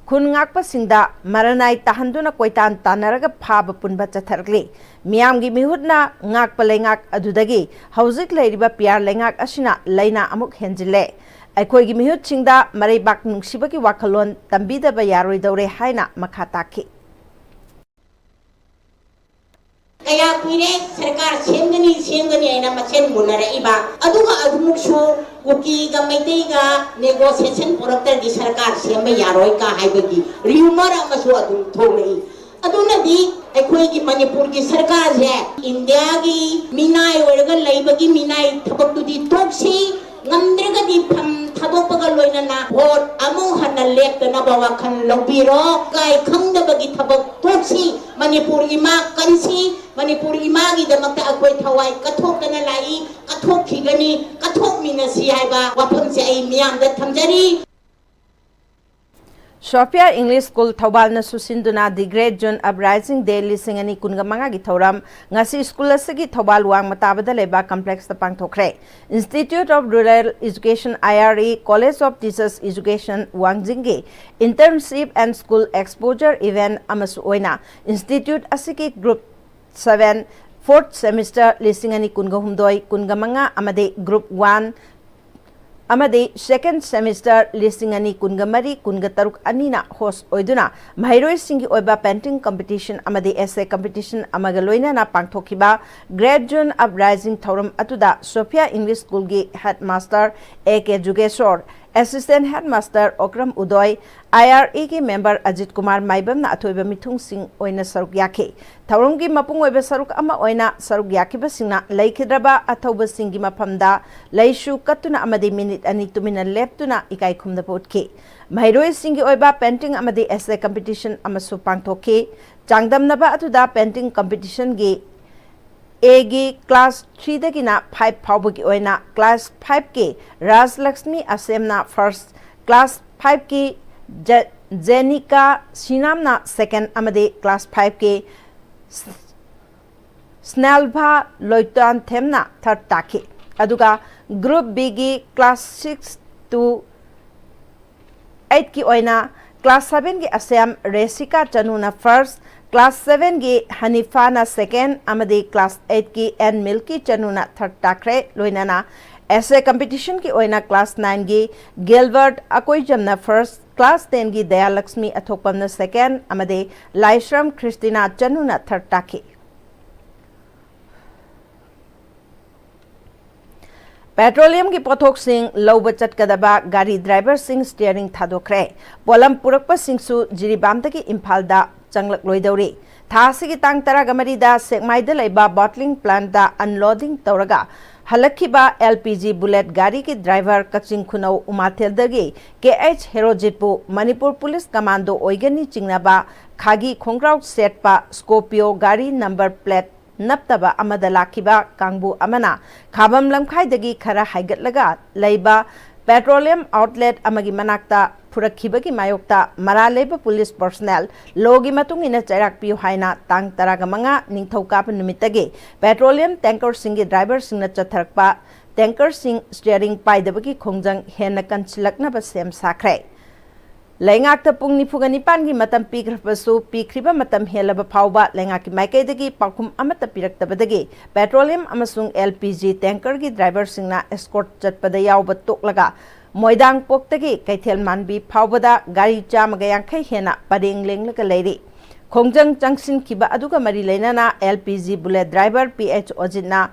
ꯈꯨꯟ ꯉꯥꯛꯄꯁꯤꯡꯗ ꯃꯔꯅꯥꯏ ꯇꯥꯍꯟꯗꯨꯅ ꯀꯣꯏꯇꯥꯟ ꯇꯥꯟꯅꯔꯒ ꯐꯥꯕ ꯄꯨꯟꯕ ꯆꯠꯊꯔꯛꯂꯤ꯫ ꯃꯤꯌꯥꯝꯒꯤ ꯃꯤꯍꯨꯠꯅ ꯉꯥꯛꯄ ꯂꯩꯉꯥꯛ ꯑꯗꯨꯗꯒꯤ ꯍꯧꯖꯤꯛ ꯂꯩꯔꯤꯕ ꯄꯤ ꯑꯥꯔ ꯂꯩꯉꯥꯛ ꯑꯁꯤꯅ ꯂꯥꯏꯅꯥ ꯑꯃꯨꯛ ꯍꯦꯟꯖꯤꯜꯂꯦ꯫ ꯑꯩꯈꯣꯏꯒꯤ ꯃꯤꯍꯨꯠꯁꯤꯡꯗ ꯃꯔꯩꯕꯥꯛ ꯅꯨꯡꯁꯤꯕꯒꯤ ꯋꯥꯈꯜꯂꯣꯟ ꯇꯝꯕꯤꯗꯕ ꯌꯥꯔꯣꯏꯗꯧꯔꯦ ꯍꯥꯏꯅ ꯃꯈꯥ ꯇꯥꯈꯤ꯫ ꯀꯌꯥ ꯀꯨꯏꯔꯦ ꯁꯔꯀꯥꯔ ꯁꯦꯝꯒꯅꯤ, ꯁꯦꯝꯒꯅꯤ ꯍꯥꯏꯅ ꯃꯁꯦꯟ ꯃꯨꯟꯅꯔꯛꯏꯕ, ꯑꯗꯨꯒ ꯑꯗꯨꯃꯛꯁꯨ ꯀꯨꯀꯤꯒ ꯃꯩꯇꯩꯒ negotiation ꯄꯨꯔꯛꯇ꯭ꯔꯗꯤ ꯁꯔꯀꯥꯔ ꯁꯦꯝꯕ ꯌꯥꯔꯣꯏ ꯀ ꯍꯥꯏꯕꯒꯤ rumor ꯑꯃꯁꯨ ꯑꯗꯨꯝ ꯊꯣꯛꯂꯛꯏ꯫ ꯑꯗꯨꯅꯗꯤ ꯑꯩꯈꯣꯏꯒꯤ ꯃꯅꯤꯄꯨꯔꯒꯤ ꯁꯔꯀꯥꯔꯁꯦ ꯏꯟꯗꯤꯌꯥꯒꯤ ꯃꯤꯅꯥꯏ ꯑꯣꯏꯔꯒ ꯂꯩꯕꯒꯤ ꯃꯤꯅꯥꯏ ꯊꯕꯛꯇꯨꯗꯤ ꯇꯣꯛꯁꯤ, ꯉꯝꯗ꯭ꯔꯒꯗꯤ ꯐꯝ ꯊꯥꯗꯣꯛꯄꯒ ꯂꯣꯏꯅꯅ vote ꯑꯃꯨꯛ ꯍꯟꯅ ꯂꯦꯞꯇꯅꯕ ꯋꯥꯈꯜ ꯂꯧꯕꯤꯔꯣ꯫ ꯏꯀꯥꯏ ꯈꯪꯗꯕꯒꯤ ꯊꯕꯛ ꯇꯣꯛꯁꯤ꯫ ꯃꯅꯤꯄꯨꯔ ꯏꯃꯥ ꯀꯟꯁꯤ꯫ ꯃꯅꯤꯄꯨꯔ ꯏꯃꯥꯒꯤꯗꯃꯛꯇ ꯑꯩꯈꯣꯏ ꯊꯋꯥꯏ ꯀꯠꯊꯣꯛꯇꯅ ꯂꯥꯛꯏ, ꯀꯠꯊꯣꯛꯈꯤꯒꯅꯤ, ꯀꯠꯊꯣꯛꯃꯤꯟꯅꯁꯤ ꯍꯥꯏꯕ ꯋꯥꯐꯝꯁꯦ ꯑꯩ ꯃꯤꯌꯥꯝꯗ ꯊꯝꯖꯔꯤ꯫ ꯁꯣꯐꯤꯌꯥ ꯏꯪꯂꯤꯁ ꯁ꯭ꯀꯨꯜ ꯊꯧꯕꯥꯜꯅ ꯁꯨꯁꯤꯟꯗꯨꯅ The Great June Uprising Day ꯂꯤꯁꯤꯡ ꯑꯅꯤ ꯀꯨꯟꯒ ꯃꯉꯥꯒꯤ ꯊꯧꯔꯝ ꯉꯁꯤ ꯁ꯭ꯀꯨꯜ ꯑꯁꯤꯒꯤ ꯊꯧꯕꯥꯜ ꯋꯥꯡꯃ ꯇꯥꯕꯗ ꯂꯩꯕ complexꯇ ꯄꯥꯡꯊꯣꯛꯈ꯭ꯔꯦ꯫ Institute of Rural Education, I R E, College of Teachers Education, ꯋꯥꯡꯖꯤꯡꯒꯤ Internship and School Exposure Event ꯑꯃꯁꯨ ꯑꯣꯏꯅ institute ꯑꯁꯤꯒꯤ group seven, fourth semester ꯂꯤꯁꯤꯡ ꯑꯅꯤ ꯀꯨꯟꯒ ꯍꯨꯝꯗꯣꯏ, ꯀꯨꯟꯒ ꯃꯉꯥ ꯑꯃꯗꯤ group one ꯑꯃꯗꯤ second semester ꯂꯤꯁꯤꯡ ꯑꯅꯤ ꯀꯨꯟꯒ ꯃꯔꯤ, ꯀꯨꯟꯒ ꯇꯔꯨꯛ ꯑꯅꯤꯅ host ꯑꯣꯏꯗꯨꯅ ꯃꯍꯩꯔꯣꯏꯁꯤꯡꯒꯤ ꯑꯣꯏꯕ painting competition ꯑꯃꯗꯤ essay competition ꯑꯃꯒ ꯂꯣꯏꯅꯅ ꯄꯥꯡꯊꯣꯛꯈꯤꯕ Great June Uprising ꯊꯧꯔꯝ ꯑꯗꯨꯗ ꯁꯣꯐꯤꯌꯥ ꯏꯪꯂꯤꯁ ꯁ꯭ꯀꯨꯜꯒꯤ headmaster A K Jugeshor, Assistant Headmaster Okram Udoy, I R A ꯒꯤ member Ajit Kumar ꯃꯥꯏꯕꯝꯅ ꯑꯊꯣꯏꯕ ꯃꯤꯊꯨꯡꯁꯤꯡ ꯑꯣꯏꯅ ꯁꯔꯨꯛ ꯌꯥꯈꯤ꯫ ꯊꯧꯔꯝꯒꯤ ꯃꯄꯨꯡ ꯑꯣꯏꯕ ꯁꯔꯨꯛ ꯑꯃ ꯑꯣꯏꯅ ꯁꯔꯨꯛ ꯌꯥꯈꯤꯕꯁꯤꯡꯅ ꯂꯩꯈꯤꯗ꯭ꯔꯕ ꯑꯊꯧꯕꯁꯤꯡꯒꯤ ꯃꯐꯝꯗ ꯂꯩꯁꯨ ꯀꯠꯇꯨꯅ ꯑꯃꯗꯤ minute ꯑꯅꯤ ꯇꯨꯃꯤꯟꯅ ꯂꯦꯞꯇꯨꯅ ꯏꯀꯥꯏ ꯈꯨꯝꯅꯕ ꯎꯠꯈꯤ꯫ ꯃꯍꯩꯔꯣꯏꯁꯤꯡꯒꯤ ꯑꯣꯏꯕ painting ꯑꯃꯗꯤ essay competition ꯑꯃꯁꯨ ꯄꯥꯡꯊꯣꯛꯈꯤ꯫ ꯆꯥꯡꯗꯝꯅꯕ ꯑꯗꯨꯗ painting competition ꯒꯤ A ꯒꯤ class three ꯗꯒꯤꯅ five ꯐꯥꯎꯕꯒꯤ ꯑꯣꯏꯅ class five ꯀꯤ ꯔꯥꯖꯂꯛꯁꯃꯤ ꯑꯁꯦꯝꯅ first, class five ꯀꯤ ꯖ-, ꯖꯦꯅꯤꯀꯥ ꯁꯤꯅꯥꯝꯅ second ꯑꯃꯗꯤ class five ꯀꯤ ꯁ꯭ꯅꯦꯜꯚꯥ ꯂꯣꯏꯇꯥꯟꯊꯦꯝꯅ third ꯇꯥꯈꯤ꯫ ꯑꯗꯨꯒ group B ꯒꯤ class six to eight ꯀꯤ ꯑꯣꯏꯅ class seven ꯒꯤ ꯑꯁꯦꯝ ꯔꯦꯁꯤꯀꯥ ꯆꯅꯨꯅ first, class seven ꯒꯤ ꯍꯅꯤꯐꯥꯅ second ꯑꯃꯗꯤ class eight ꯀꯤ ꯑꯦꯟ ꯃꯤꯜꯀꯤ ꯆꯅꯨꯅ third ꯇꯥꯈ꯭ꯔꯦ꯫ ꯂꯣꯏꯅꯅ essay competition ꯒꯤ ꯑꯣꯏꯅ class nine ꯒꯤ ꯒꯤꯜꯕꯔꯠ ꯑꯀꯣꯏꯖꯝꯅ first, class ten ꯒꯤ ꯗꯌꯥꯂꯛꯁꯃꯤ ꯑꯊꯣꯛꯄꯝꯅ second ꯑꯃꯗꯤ ꯂꯥꯏꯁ꯭ꯔꯝ ꯈ꯭ꯔꯤꯁꯇꯤꯅꯥ ꯆꯅꯨꯅ third ꯇꯥꯈꯤ꯫ Petroleum ꯒꯤ ꯄꯣꯠꯊꯣꯛꯁꯤꯡ ꯂꯧꯕ ꯆꯠꯀꯗꯕ ꯒꯥꯔꯤ driver ꯁꯤꯡ steering ꯊꯥꯗꯣꯛꯈ꯭ꯔꯦ꯫ ꯄꯣꯠꯂꯝ ꯄꯨꯔꯛꯄꯁꯤꯡꯁꯨ ꯖꯤꯔꯤꯕꯥꯝꯗꯒꯤ ꯏꯝꯐꯥꯜꯗ ꯆꯪꯂꯛꯂꯣꯏꯗꯧꯔꯤ꯫ ꯊꯥ ꯑꯁꯤꯒꯤ ꯇꯥꯡ ꯇꯔꯥꯃꯔꯤꯗ ꯁꯦꯛꯃꯥꯏꯗ ꯂꯩꯕ bottling plant ꯇ unloading ꯇꯧꯔꯒ ꯍꯜꯂꯛꯈꯤꯕ L P G bullet ꯒꯥꯔꯤꯒꯤ driver ꯀꯛꯆꯤꯡ ꯈꯨꯅꯧ ꯎꯃꯥꯊꯦꯜꯗꯒꯤ K H ꯍꯦꯔꯣꯖꯤꯠꯄꯨ Manipur police commando ꯑꯣꯏꯒꯅꯤ ꯆꯤꯡꯅꯕ ꯈꯥꯒꯤ ꯈꯣꯡꯒ꯭ꯔꯥꯎ ꯁꯦꯠꯄ Scorpio ꯒꯥꯔꯤ number plate ꯅꯞꯇꯕ ꯑꯃꯗ ꯂꯥꯛꯈꯤꯕ ꯀꯥꯡꯕꯨ ꯑꯃꯅ ꯈꯥꯕꯝ ꯂꯝꯈꯥꯏꯗꯒꯤ ꯈꯔ ꯍꯥꯏꯒꯠꯂꯒ ꯂꯩꯕ petroleum outlet ꯑꯃꯒꯤ ꯃꯅꯥꯛꯇ ꯐꯨꯔꯛꯈꯤꯕꯒꯤ ꯃꯥꯌꯣꯛꯇ ꯃꯔꯥꯜ ꯂꯩꯕ police personnel law ꯒꯤ ꯃꯇꯨꯡ ꯏꯟꯅ ꯆꯩꯔꯥꯛ ꯄꯤꯌꯨ ꯍꯥꯏꯅ ꯇꯥꯡ ꯇꯔꯥꯃꯉꯥ ꯅꯤꯡꯊꯧꯀꯥꯕ ꯅꯨꯃꯤꯠꯇꯒꯤ petroleum tanker ꯁꯤꯡꯒꯤ driver ꯁꯤꯡꯅ ꯆꯠꯊꯔꯛꯄ tanker ꯁꯤꯡ steering ꯄꯥꯏꯗꯕꯒꯤ ꯈꯣꯡꯖꯪ ꯍꯦꯟꯅ ꯀꯟꯁꯤꯜꯂꯛꯅꯕ ꯁꯦꯝ ꯁꯥꯈ꯭ꯔꯦ꯫ ꯂꯩꯉꯥꯛꯇ ꯄꯨꯡ ꯅꯤꯐꯨꯒ ꯅꯤꯄꯥꯟꯒꯤ ꯃꯇꯝ ꯄꯤꯈ꯭ꯔꯕꯁꯨ, ꯄꯤꯈ꯭ꯔꯤꯕ ꯃꯇꯝ ꯍꯦꯜꯂꯕ ꯐꯥꯎꯕ ꯂꯩꯉꯥꯛꯀꯤ ꯃꯥꯏꯀꯩꯗꯒꯤ ꯄꯥꯎꯈꯨꯝ ꯑꯃꯠꯇ ꯄꯤꯔꯛꯇꯕꯗꯒꯤ petroleum ꯑꯃꯁꯨꯡ L P G tanker ꯒꯤ driver ꯁꯤꯡꯅ escort ꯆꯠꯄꯗ ꯌꯥꯎꯕ ꯇꯣꯛꯂꯒ ꯃꯣꯏꯗꯥꯡꯄꯣꯛꯇꯒꯤ ꯀꯩꯊꯦꯜ ꯃꯥꯟꯕꯤ ꯐꯥꯎꯕꯗ ꯒꯥꯔꯤ ꯆꯥꯝꯃꯒ ꯌꯥꯡꯈꯩ ꯍꯦꯟꯅ ꯄꯔꯦꯡ ꯂꯦꯡꯂꯒ ꯂꯩꯔꯤ꯫ ꯈꯣꯡꯖꯪ ꯆꯪꯁꯤꯟꯈꯤꯕ ꯑꯗꯨꯒ ꯃꯔꯤ ꯂꯩꯅꯅ L P G bullet driver P H ꯑꯣꯖꯤꯠꯅ,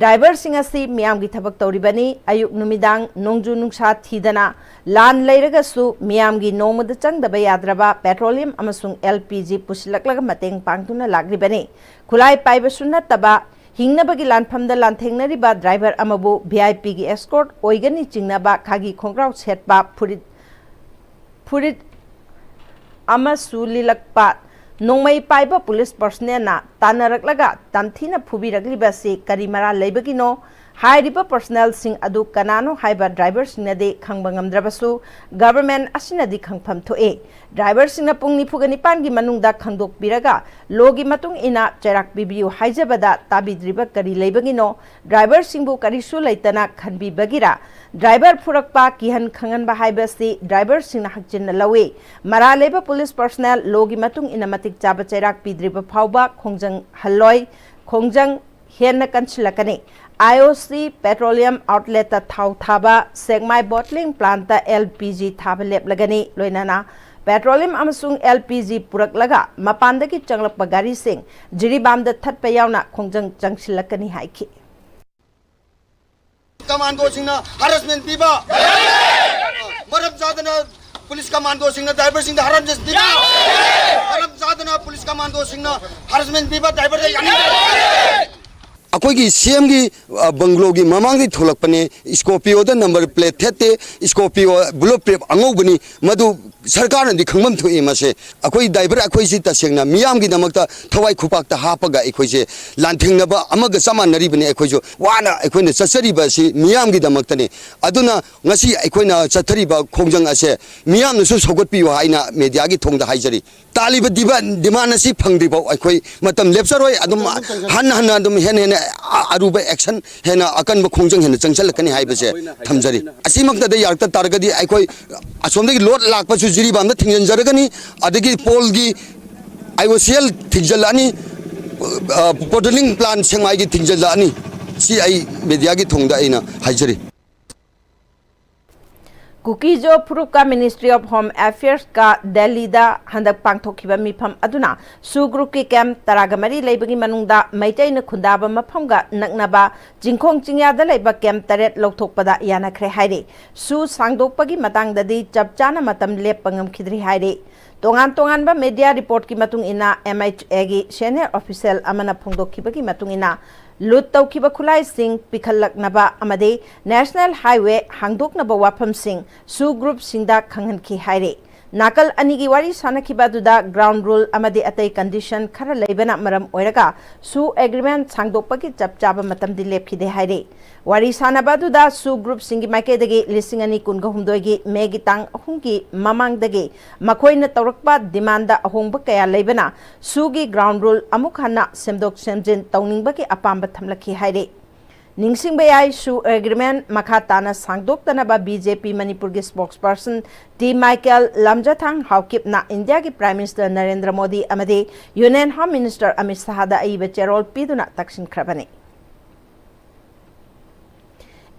ꯗ꯭ꯔꯥꯏꯚꯔꯁꯤꯡ ꯑꯁꯤ ꯃꯤꯌꯥꯝꯒꯤ ꯊꯕꯛ ꯇꯧꯔꯤꯕꯅꯤ, ꯑꯌꯨꯛ ꯅꯨꯃꯤꯗꯥꯡ ꯅꯣꯡꯖꯨ ꯅꯨꯡꯁꯥ ꯊꯤꯗꯅ, ꯂꯥꯟ ꯂꯩꯔꯒꯁꯨ ꯃꯤꯌꯥꯝꯒꯤ ꯅꯣꯡꯃꯗ ꯆꯪꯗꯕ ꯌꯥꯗ꯭ꯔꯕ petroleum ꯑꯃꯁꯨꯡ L P G ꯄꯨꯁꯤꯜꯂꯛꯂꯒ ꯃꯇꯦꯡ ꯄꯥꯡꯗꯨꯅ ꯂꯥꯛꯂꯤꯕꯅꯤ꯫ ꯈꯨꯠꯂꯥꯏ ꯄꯥꯏꯕꯁꯨ ꯅꯠꯇꯕ, ꯍꯤꯡꯅꯕꯒꯤ ꯂꯥꯟꯐꯝꯗ ꯂꯥꯟꯊꯦꯡꯅꯔꯤꯕ ꯗ꯭ꯔꯥꯏꯚꯔ ꯑꯃꯕꯨ V I P ꯒꯤ escort ꯑꯣꯏꯒꯅꯤ ꯆꯤꯡꯅꯕ ꯈꯥꯒꯤ ꯈꯣꯡꯒ꯭ꯔꯥꯎ ꯁꯦꯠꯄ, ꯐꯨꯔꯤꯠ ꯐꯨꯔꯤꯠ ꯑꯃꯁꯨ ꯂꯤꯂꯛꯄ ꯅꯣꯡꯃꯩ ꯄꯥꯏꯕ ꯄꯨꯂꯤꯁ ꯄꯔꯁꯅꯦꯜꯅ ꯇꯥꯟꯅꯔꯛꯂꯒ ꯇꯝꯊꯤꯅ ꯐꯨꯕꯤꯔꯛꯂꯤꯕ ꯑꯁꯤ ꯀꯔꯤ ꯃꯔꯥꯜ ꯂꯩꯕꯒꯤꯅꯣ? ꯍꯥꯏꯔꯤꯕ ꯄꯔꯁꯅꯦꯜꯁꯤꯡ ꯑꯗꯨ ꯀꯅꯥꯅꯣ ꯍꯥꯏꯕ ꯗ꯭ꯔꯥꯏꯚꯔꯁꯤꯡꯅꯗꯤ ꯈꯪꯕ ꯉꯝꯗ꯭ꯔꯕꯁꯨ, ꯒꯚꯔꯟꯃꯦꯟꯠ ꯑꯁꯤꯅꯗꯤ ꯈꯪꯐꯝ ꯊꯣꯛꯏ꯫ ꯗ꯭ꯔꯥꯏꯚꯔꯁꯤꯡꯅ ꯄꯨꯡ ꯅꯤꯐꯨꯒ ꯅꯤꯄꯥꯟꯒꯤ ꯃꯅꯨꯡꯗ ꯈꯪꯗꯣꯛꯄꯤꯔꯒ ꯂꯣꯒꯤ ꯃꯇꯨꯡ ꯏꯟꯅ ꯆꯩꯔꯥꯛ ꯄꯤꯕꯤꯌꯨ ꯍꯥꯏꯖꯕꯗ ꯇꯥꯕꯤꯗ꯭ꯔꯤꯕ ꯀꯔꯤ ꯂꯩꯕꯒꯤꯅꯣ? ꯗ꯭ꯔꯥꯏꯚꯔꯁꯤꯡꯕꯨ ꯀꯔꯤꯁꯨ ꯂꯩꯇꯅ ꯈꯟꯕꯤꯕꯒꯤꯔ? ꯗ꯭ꯔꯥꯏꯚꯔ ꯐꯨꯔꯛꯄ, ꯀꯤꯍꯟ ꯈꯪꯍꯟꯕ ꯍꯥꯏꯕꯁꯤ ꯗ꯭ꯔꯥꯏꯚꯔꯁꯤꯡꯅ ꯍꯛꯆꯤꯟꯅ ꯂꯧꯏ꯫ ꯃꯔꯥꯜ ꯂꯩꯕ ꯄꯨꯂꯤꯁ ꯄꯔꯁꯅꯦꯜ ꯂꯣꯒꯤ ꯃꯇꯨꯡ ꯏꯟꯅ ꯃꯇꯤꯛ ꯆꯥꯕ ꯆꯩꯔꯥꯛ ꯄꯤꯗ꯭ꯔꯤꯕ ꯐꯥꯎꯕ ꯈꯣꯡꯖꯪ ꯍꯜꯂꯣꯏ꯫ ꯈꯣꯡꯖꯪ ꯍꯦꯟꯅ ꯀꯟꯁꯤꯜꯂꯛꯀꯅꯤ꯫ I O C petroleum outlet ꯊꯥꯎ ꯊꯥꯕ ꯁꯦꯛꯃꯥꯏ bottling plant L P G ꯊꯥꯕ ꯂꯦꯞꯂꯒꯅꯤ꯫ ꯂꯣꯏꯅꯅ petroleum ꯑꯃꯁꯨꯡ L P G ꯄꯨꯔꯛꯂꯒ ꯃꯄꯥꯟꯗꯒꯤ ꯆꯪꯂꯛꯄ ꯒꯥꯔꯤꯁꯤꯡ ꯖꯤꯔꯤꯕꯥꯝꯗ ꯊꯠꯄ ꯌꯥꯎꯅ ꯈꯣꯡꯖꯪ ꯆꯪꯁꯤꯜꯂꯛꯀꯅꯤ ꯍꯥꯏꯈꯤ꯫ ꯀꯃꯥꯟꯗꯣꯁꯤꯡꯅ ꯍꯔꯥꯁꯃꯦꯟ ꯄꯤꯕ, ꯃꯔꯝ ꯆꯥꯗꯅ ꯄꯨꯂꯤꯁ ꯀꯃꯥꯟꯗꯣꯁꯤꯡꯅ ꯗ꯭ꯔꯥꯏꯚꯔꯁꯤꯡꯗ ꯍꯔꯥꯁꯃꯦꯟ ꯄꯤꯕ, ꯃꯔꯝ ꯆꯥꯗꯅ ꯄꯨꯂꯤꯁ ꯀꯃꯥꯟꯗꯣꯁꯤꯡꯅ ꯍꯔꯥꯁꯃꯦꯟ ꯄꯤꯕ ꯗ꯭ꯔꯥꯏꯚꯔꯗ ꯌꯥꯅꯤꯡꯗꯦ꯫ ꯑꯩꯈꯣꯏꯒꯤ ꯁꯤ ꯑꯦꯝꯒꯤ ꯕꯪꯒ꯭ꯂꯣꯒꯤ ꯃꯃꯥꯡꯗꯒꯤ ꯊꯣꯛꯂꯛꯄꯅꯦ꯫ ꯁ꯭ꯀꯣꯔꯄꯤꯌꯣꯗ ꯅꯝꯕꯔ ꯄ꯭ꯂꯦꯠ ꯊꯦꯠꯇꯦ, ꯁ꯭ꯀꯣꯔꯄꯤꯌꯣ ꯕꯨꯂꯦꯠ ꯄ꯭ꯔꯨꯐ ꯑꯉꯧꯕꯅꯤ꯫ ꯃꯗꯨ ꯁꯔꯀꯥꯔꯅꯗꯤ ꯈꯪꯐꯝ ꯊꯣꯛꯏ꯫ ꯃꯁꯦ ꯑꯩꯈꯣꯏ ꯗ꯭ꯔꯥꯏꯚꯔ ꯑꯩꯈꯣꯏꯁꯤ ꯇꯁꯦꯡꯅ ꯃꯤꯌꯥꯝꯒꯤꯗꯃꯛꯇ ꯊꯋꯥꯏ ꯈꯨꯄꯥꯛꯇ ꯍꯥꯞꯄꯒ ꯑꯩꯈꯣꯏꯁꯦ ꯂꯥꯟꯊꯦꯡꯅꯕ ꯑꯃꯒ ꯆꯞ ꯃꯥꯟꯅꯔꯤꯕꯅꯤ꯫ ꯑꯩꯈꯣꯏꯁꯨ ꯋꯥꯅ ꯑꯩꯈꯣꯏꯅ ꯆꯠꯆꯔꯤꯕ ꯑꯁꯤ ꯃꯤꯌꯥꯝꯒꯤꯗꯃꯛꯇꯅꯤ꯫ ꯑꯗꯨꯅ ꯉꯁꯤ ꯑꯩꯈꯣꯏꯅ ꯆꯠꯊꯔꯤꯕ ꯈꯣꯡꯖꯪ ꯑꯁꯦ ꯃꯤꯌꯥꯝꯅꯁꯨ ꯁꯧꯒꯠꯄꯤꯌꯨ ꯍꯥꯏꯅ ꯃꯦꯗꯤꯌꯥꯒꯤ ꯊꯣꯡꯗ ꯍꯥꯏꯖꯔꯤ꯫ ꯇꯥꯜꯂꯤꯕ ꯗꯤꯕ-, ꯗꯤꯃꯥꯟ ꯑꯁꯤ ꯐꯪꯗ꯭ꯔꯤꯐꯥꯎ ꯑꯩꯈꯣꯏ ꯃꯇꯝ ꯂꯦꯞꯆꯔꯣꯏ꯫ ꯑꯗꯨꯝ ꯍꯟꯅ ꯍꯟꯅ ꯑꯗꯨꯝ ꯍꯦꯟꯅ ꯍꯦꯟꯅ ꯑ-, ꯑꯔꯨꯕ ꯑꯦꯛꯁꯟ, ꯍꯦꯟꯅ ꯑꯀꯟꯕ ꯈꯣꯡꯖꯪ ꯍꯦꯟꯅ ꯆꯪꯁꯤꯜꯂꯛꯀꯅꯤ ꯍꯥꯏꯕꯁꯦ ꯊꯝꯖꯔꯤ꯫ ꯑꯁꯤꯃꯛꯇꯗ ꯌꯥꯔꯛꯇ ꯇꯥꯔꯒꯗꯤ ꯑꯩꯈꯣꯏ ꯑꯁꯣꯝꯗꯒꯤ ꯂꯣꯗ ꯂꯥꯛꯄꯁꯨ ꯖꯤꯔꯤꯕꯥꯝꯗ ꯊꯤꯡꯖꯤꯟꯖꯔꯒꯅꯤ, ꯑꯗꯒꯤ ꯄꯣꯜꯒꯤ I O C L ꯊꯤꯡꯖꯤꯜꯂꯛꯑꯅꯤ, ꯑ, bottling plant ꯁꯦꯛꯃꯥꯏꯒꯤ ꯊꯤꯡꯖꯤꯜꯂꯛꯑꯅꯤ꯫ ꯁꯤ ꯑꯩ ꯃꯦꯗꯤꯌꯥꯒꯤ ꯊꯣꯡꯗ ꯑꯩꯅ ꯍꯥꯏꯖꯔꯤ꯫ ꯀꯨꯀꯤꯖꯣ ꯐꯨꯔꯨꯞꯀ Ministry of Home Affairs ꯀ ꯗꯦꯜꯂꯤꯗ ꯍꯟꯗꯛ ꯄꯥꯡꯊꯣꯛꯈꯤꯕ ꯃꯤꯐꯝ ꯑꯗꯨꯅ ꯁꯨ group ꯀꯤ camp ꯇꯔꯥꯒ ꯃꯔꯤ ꯂꯩꯕꯒꯤ ꯃꯅꯨꯡꯗ ꯃꯩꯇꯩꯅ ꯈꯨꯟꯗꯥꯕ ꯃꯐꯝꯒ ꯅꯛꯅꯕ ꯆꯤꯡꯈꯣꯡ ꯆꯤꯡꯌꯥꯗ ꯂꯩꯕ camp ꯇꯔꯦꯠ ꯂꯧꯊꯣꯛꯄꯗ ꯌꯥꯅꯈ꯭ꯔꯦ ꯍꯥꯏꯔꯤ꯫ ꯁꯨ ꯁꯥꯡꯗꯣꯛꯄꯒꯤ ꯃꯇꯥꯡꯗꯗꯤ ꯆꯞ ꯆꯥꯅ ꯃꯇꯝ ꯂꯦꯞꯄ ꯉꯝꯈꯤꯗ꯭ꯔꯤ ꯍꯥꯏꯔꯤ꯫ ꯇꯣꯉꯥꯟ ꯇꯣꯉꯥꯟꯕ media report ꯀꯤ ꯃꯇꯨꯡ ꯏꯟꯅ, M H A ꯒꯤ senior official ꯑꯃꯅ ꯐꯣꯡꯗꯣꯛꯈꯤꯕꯒꯤ ꯃꯇꯨꯡ ꯏꯟꯅ, loot ꯇꯧꯈꯤꯕ ꯈꯨꯠꯂꯥꯏꯁꯤꯡ ꯄꯤꯈꯠꯂꯛꯅꯕ ꯑꯃꯗꯤ National Highway ꯍꯥꯡꯗꯣꯛꯅꯕ ꯋꯥꯐꯝꯁꯤꯡ ꯁꯨ group ꯁꯤꯡꯗ ꯈꯪꯍꯟꯈꯤ ꯍꯥꯏꯔꯤ꯫ ꯅꯥꯀꯜ ꯑꯅꯤꯒꯤ ꯋꯥꯔꯤ ꯁꯥꯅꯈꯤꯕ ꯑꯗꯨꯗ ground rule ꯑꯃꯗꯤ ꯑꯇꯩ condition ꯈꯔ ꯂꯩꯕꯅ ꯃꯔꯝ ꯑꯣꯏꯔꯒ ꯁꯨ agreement ꯁꯥꯡꯗꯣꯛꯄꯒꯤ ꯆꯞ ꯆꯥꯕ ꯃꯇꯝꯗꯤ ꯂꯦꯞꯈꯤꯗꯦ ꯍꯥꯏꯔꯤ꯫ ꯋꯥꯔꯤ ꯁꯥꯅꯕ ꯑꯗꯨꯗ ꯁꯨ group ꯁꯤꯡꯒꯤ ꯃꯥꯏꯀꯩꯗꯒꯤ ꯂꯤꯁꯤꯡ ꯑꯅꯤ ꯀꯨꯟꯒ ꯍꯨꯝꯗꯣꯏꯒꯤ May ꯒꯤ ꯇꯥꯡ ꯑꯍꯨꯝꯒꯤ ꯃꯃꯥꯡꯗꯒꯤ ꯃꯈꯣꯏꯅ ꯇꯧꯔꯛꯄ demand ꯗ ꯑꯍꯣꯡꯕ ꯀꯌꯥ ꯂꯩꯕꯅ ꯁꯨꯒꯤ ground rule ꯑꯃꯨꯛ ꯍꯟꯅ ꯁꯦꯝꯗꯣꯛ ꯁꯦꯝꯖꯤꯟ ꯇꯧꯅꯤꯡꯕꯒꯤ ꯑꯄꯥꯝꯕ ꯊꯝꯂꯛꯈꯤ ꯍꯥꯏꯔꯤ꯫ ꯅꯤꯡꯁꯤꯡꯕ ꯌꯥꯏ, ꯁꯨ agreement ꯃꯈꯥ ꯇꯥꯅ ꯁꯥꯡꯗꯣꯛꯇꯅꯕ B J P ꯃꯅꯤꯄꯨꯔꯒꯤ spokesperson ꯇꯤ ꯃꯥꯏꯀꯦꯜ ꯂꯝꯖꯊꯥꯡ ꯍꯥꯎꯀꯤꯞꯅ ꯏꯟꯗꯤꯌꯥꯒꯤ Prime Minister ꯅꯔꯦꯟꯗ꯭ꯔ ꯃꯣꯗꯤ ꯑꯃꯗꯤ Union Home Minister ꯑꯃꯤꯠ ꯁꯥꯍꯗ ꯑꯏꯕ ꯆꯦꯔꯣꯜ ꯄꯤꯗꯨꯅ ꯇꯛꯁꯤꯟꯈ꯭ꯔꯕꯅꯤ꯫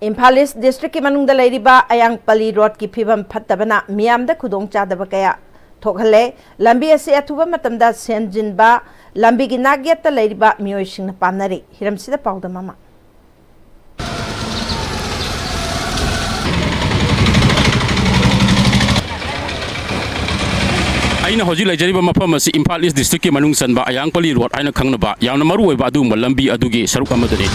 ꯏꯝꯐꯥꯜ East district ꯀꯤ ꯃꯅꯨꯡꯗ ꯂꯩꯔꯤꯕ ꯑꯌꯥꯡꯄꯜꯂꯤ road ꯀꯤ ꯐꯤꯕꯝ ꯐꯠꯇꯕꯅ ꯃꯤꯌꯥꯝꯗ ꯈꯨꯗꯣꯡꯆꯥꯗꯕ ꯀꯌꯥ ꯊꯣꯛꯍꯜꯂꯦ꯫ ꯂꯝꯕꯤ ꯑꯁꯤ ꯑꯊꯨꯕ ꯃꯇꯝꯗ ꯁꯦꯝꯖꯤꯟꯕ ꯂꯝꯕꯤꯒꯤ ꯅꯥꯛꯌꯦꯠꯇ ꯂꯩꯔꯤꯕ ꯃꯤꯑꯣꯏꯁꯤꯡꯅ ꯄꯥꯝꯅꯔꯤ꯫ ꯍꯤꯔꯝꯁꯤꯗ ꯄꯥꯎꯗꯝ ꯑꯃ꯫ ꯑꯩꯅ ꯍꯧꯖꯤꯛ ꯂꯩꯖꯔꯤꯕ ꯃꯐꯝ ꯑꯁꯤ ꯏꯝꯐꯥꯜ East district ꯀꯤ ꯃꯅꯨꯡ ꯆꯟꯕ ꯑꯌꯥꯡꯄꯜꯂꯤ road ꯍꯥꯏꯅ ꯈꯪꯅꯕ ꯌꯥꯝꯅ ꯃꯔꯨ ꯑꯣꯏꯕ ꯑꯗꯨꯒꯨꯝꯕ ꯂꯝꯕꯤ ꯑꯗꯨꯒꯤ ꯁꯔꯨꯛ ꯑꯃꯗꯅꯤ꯫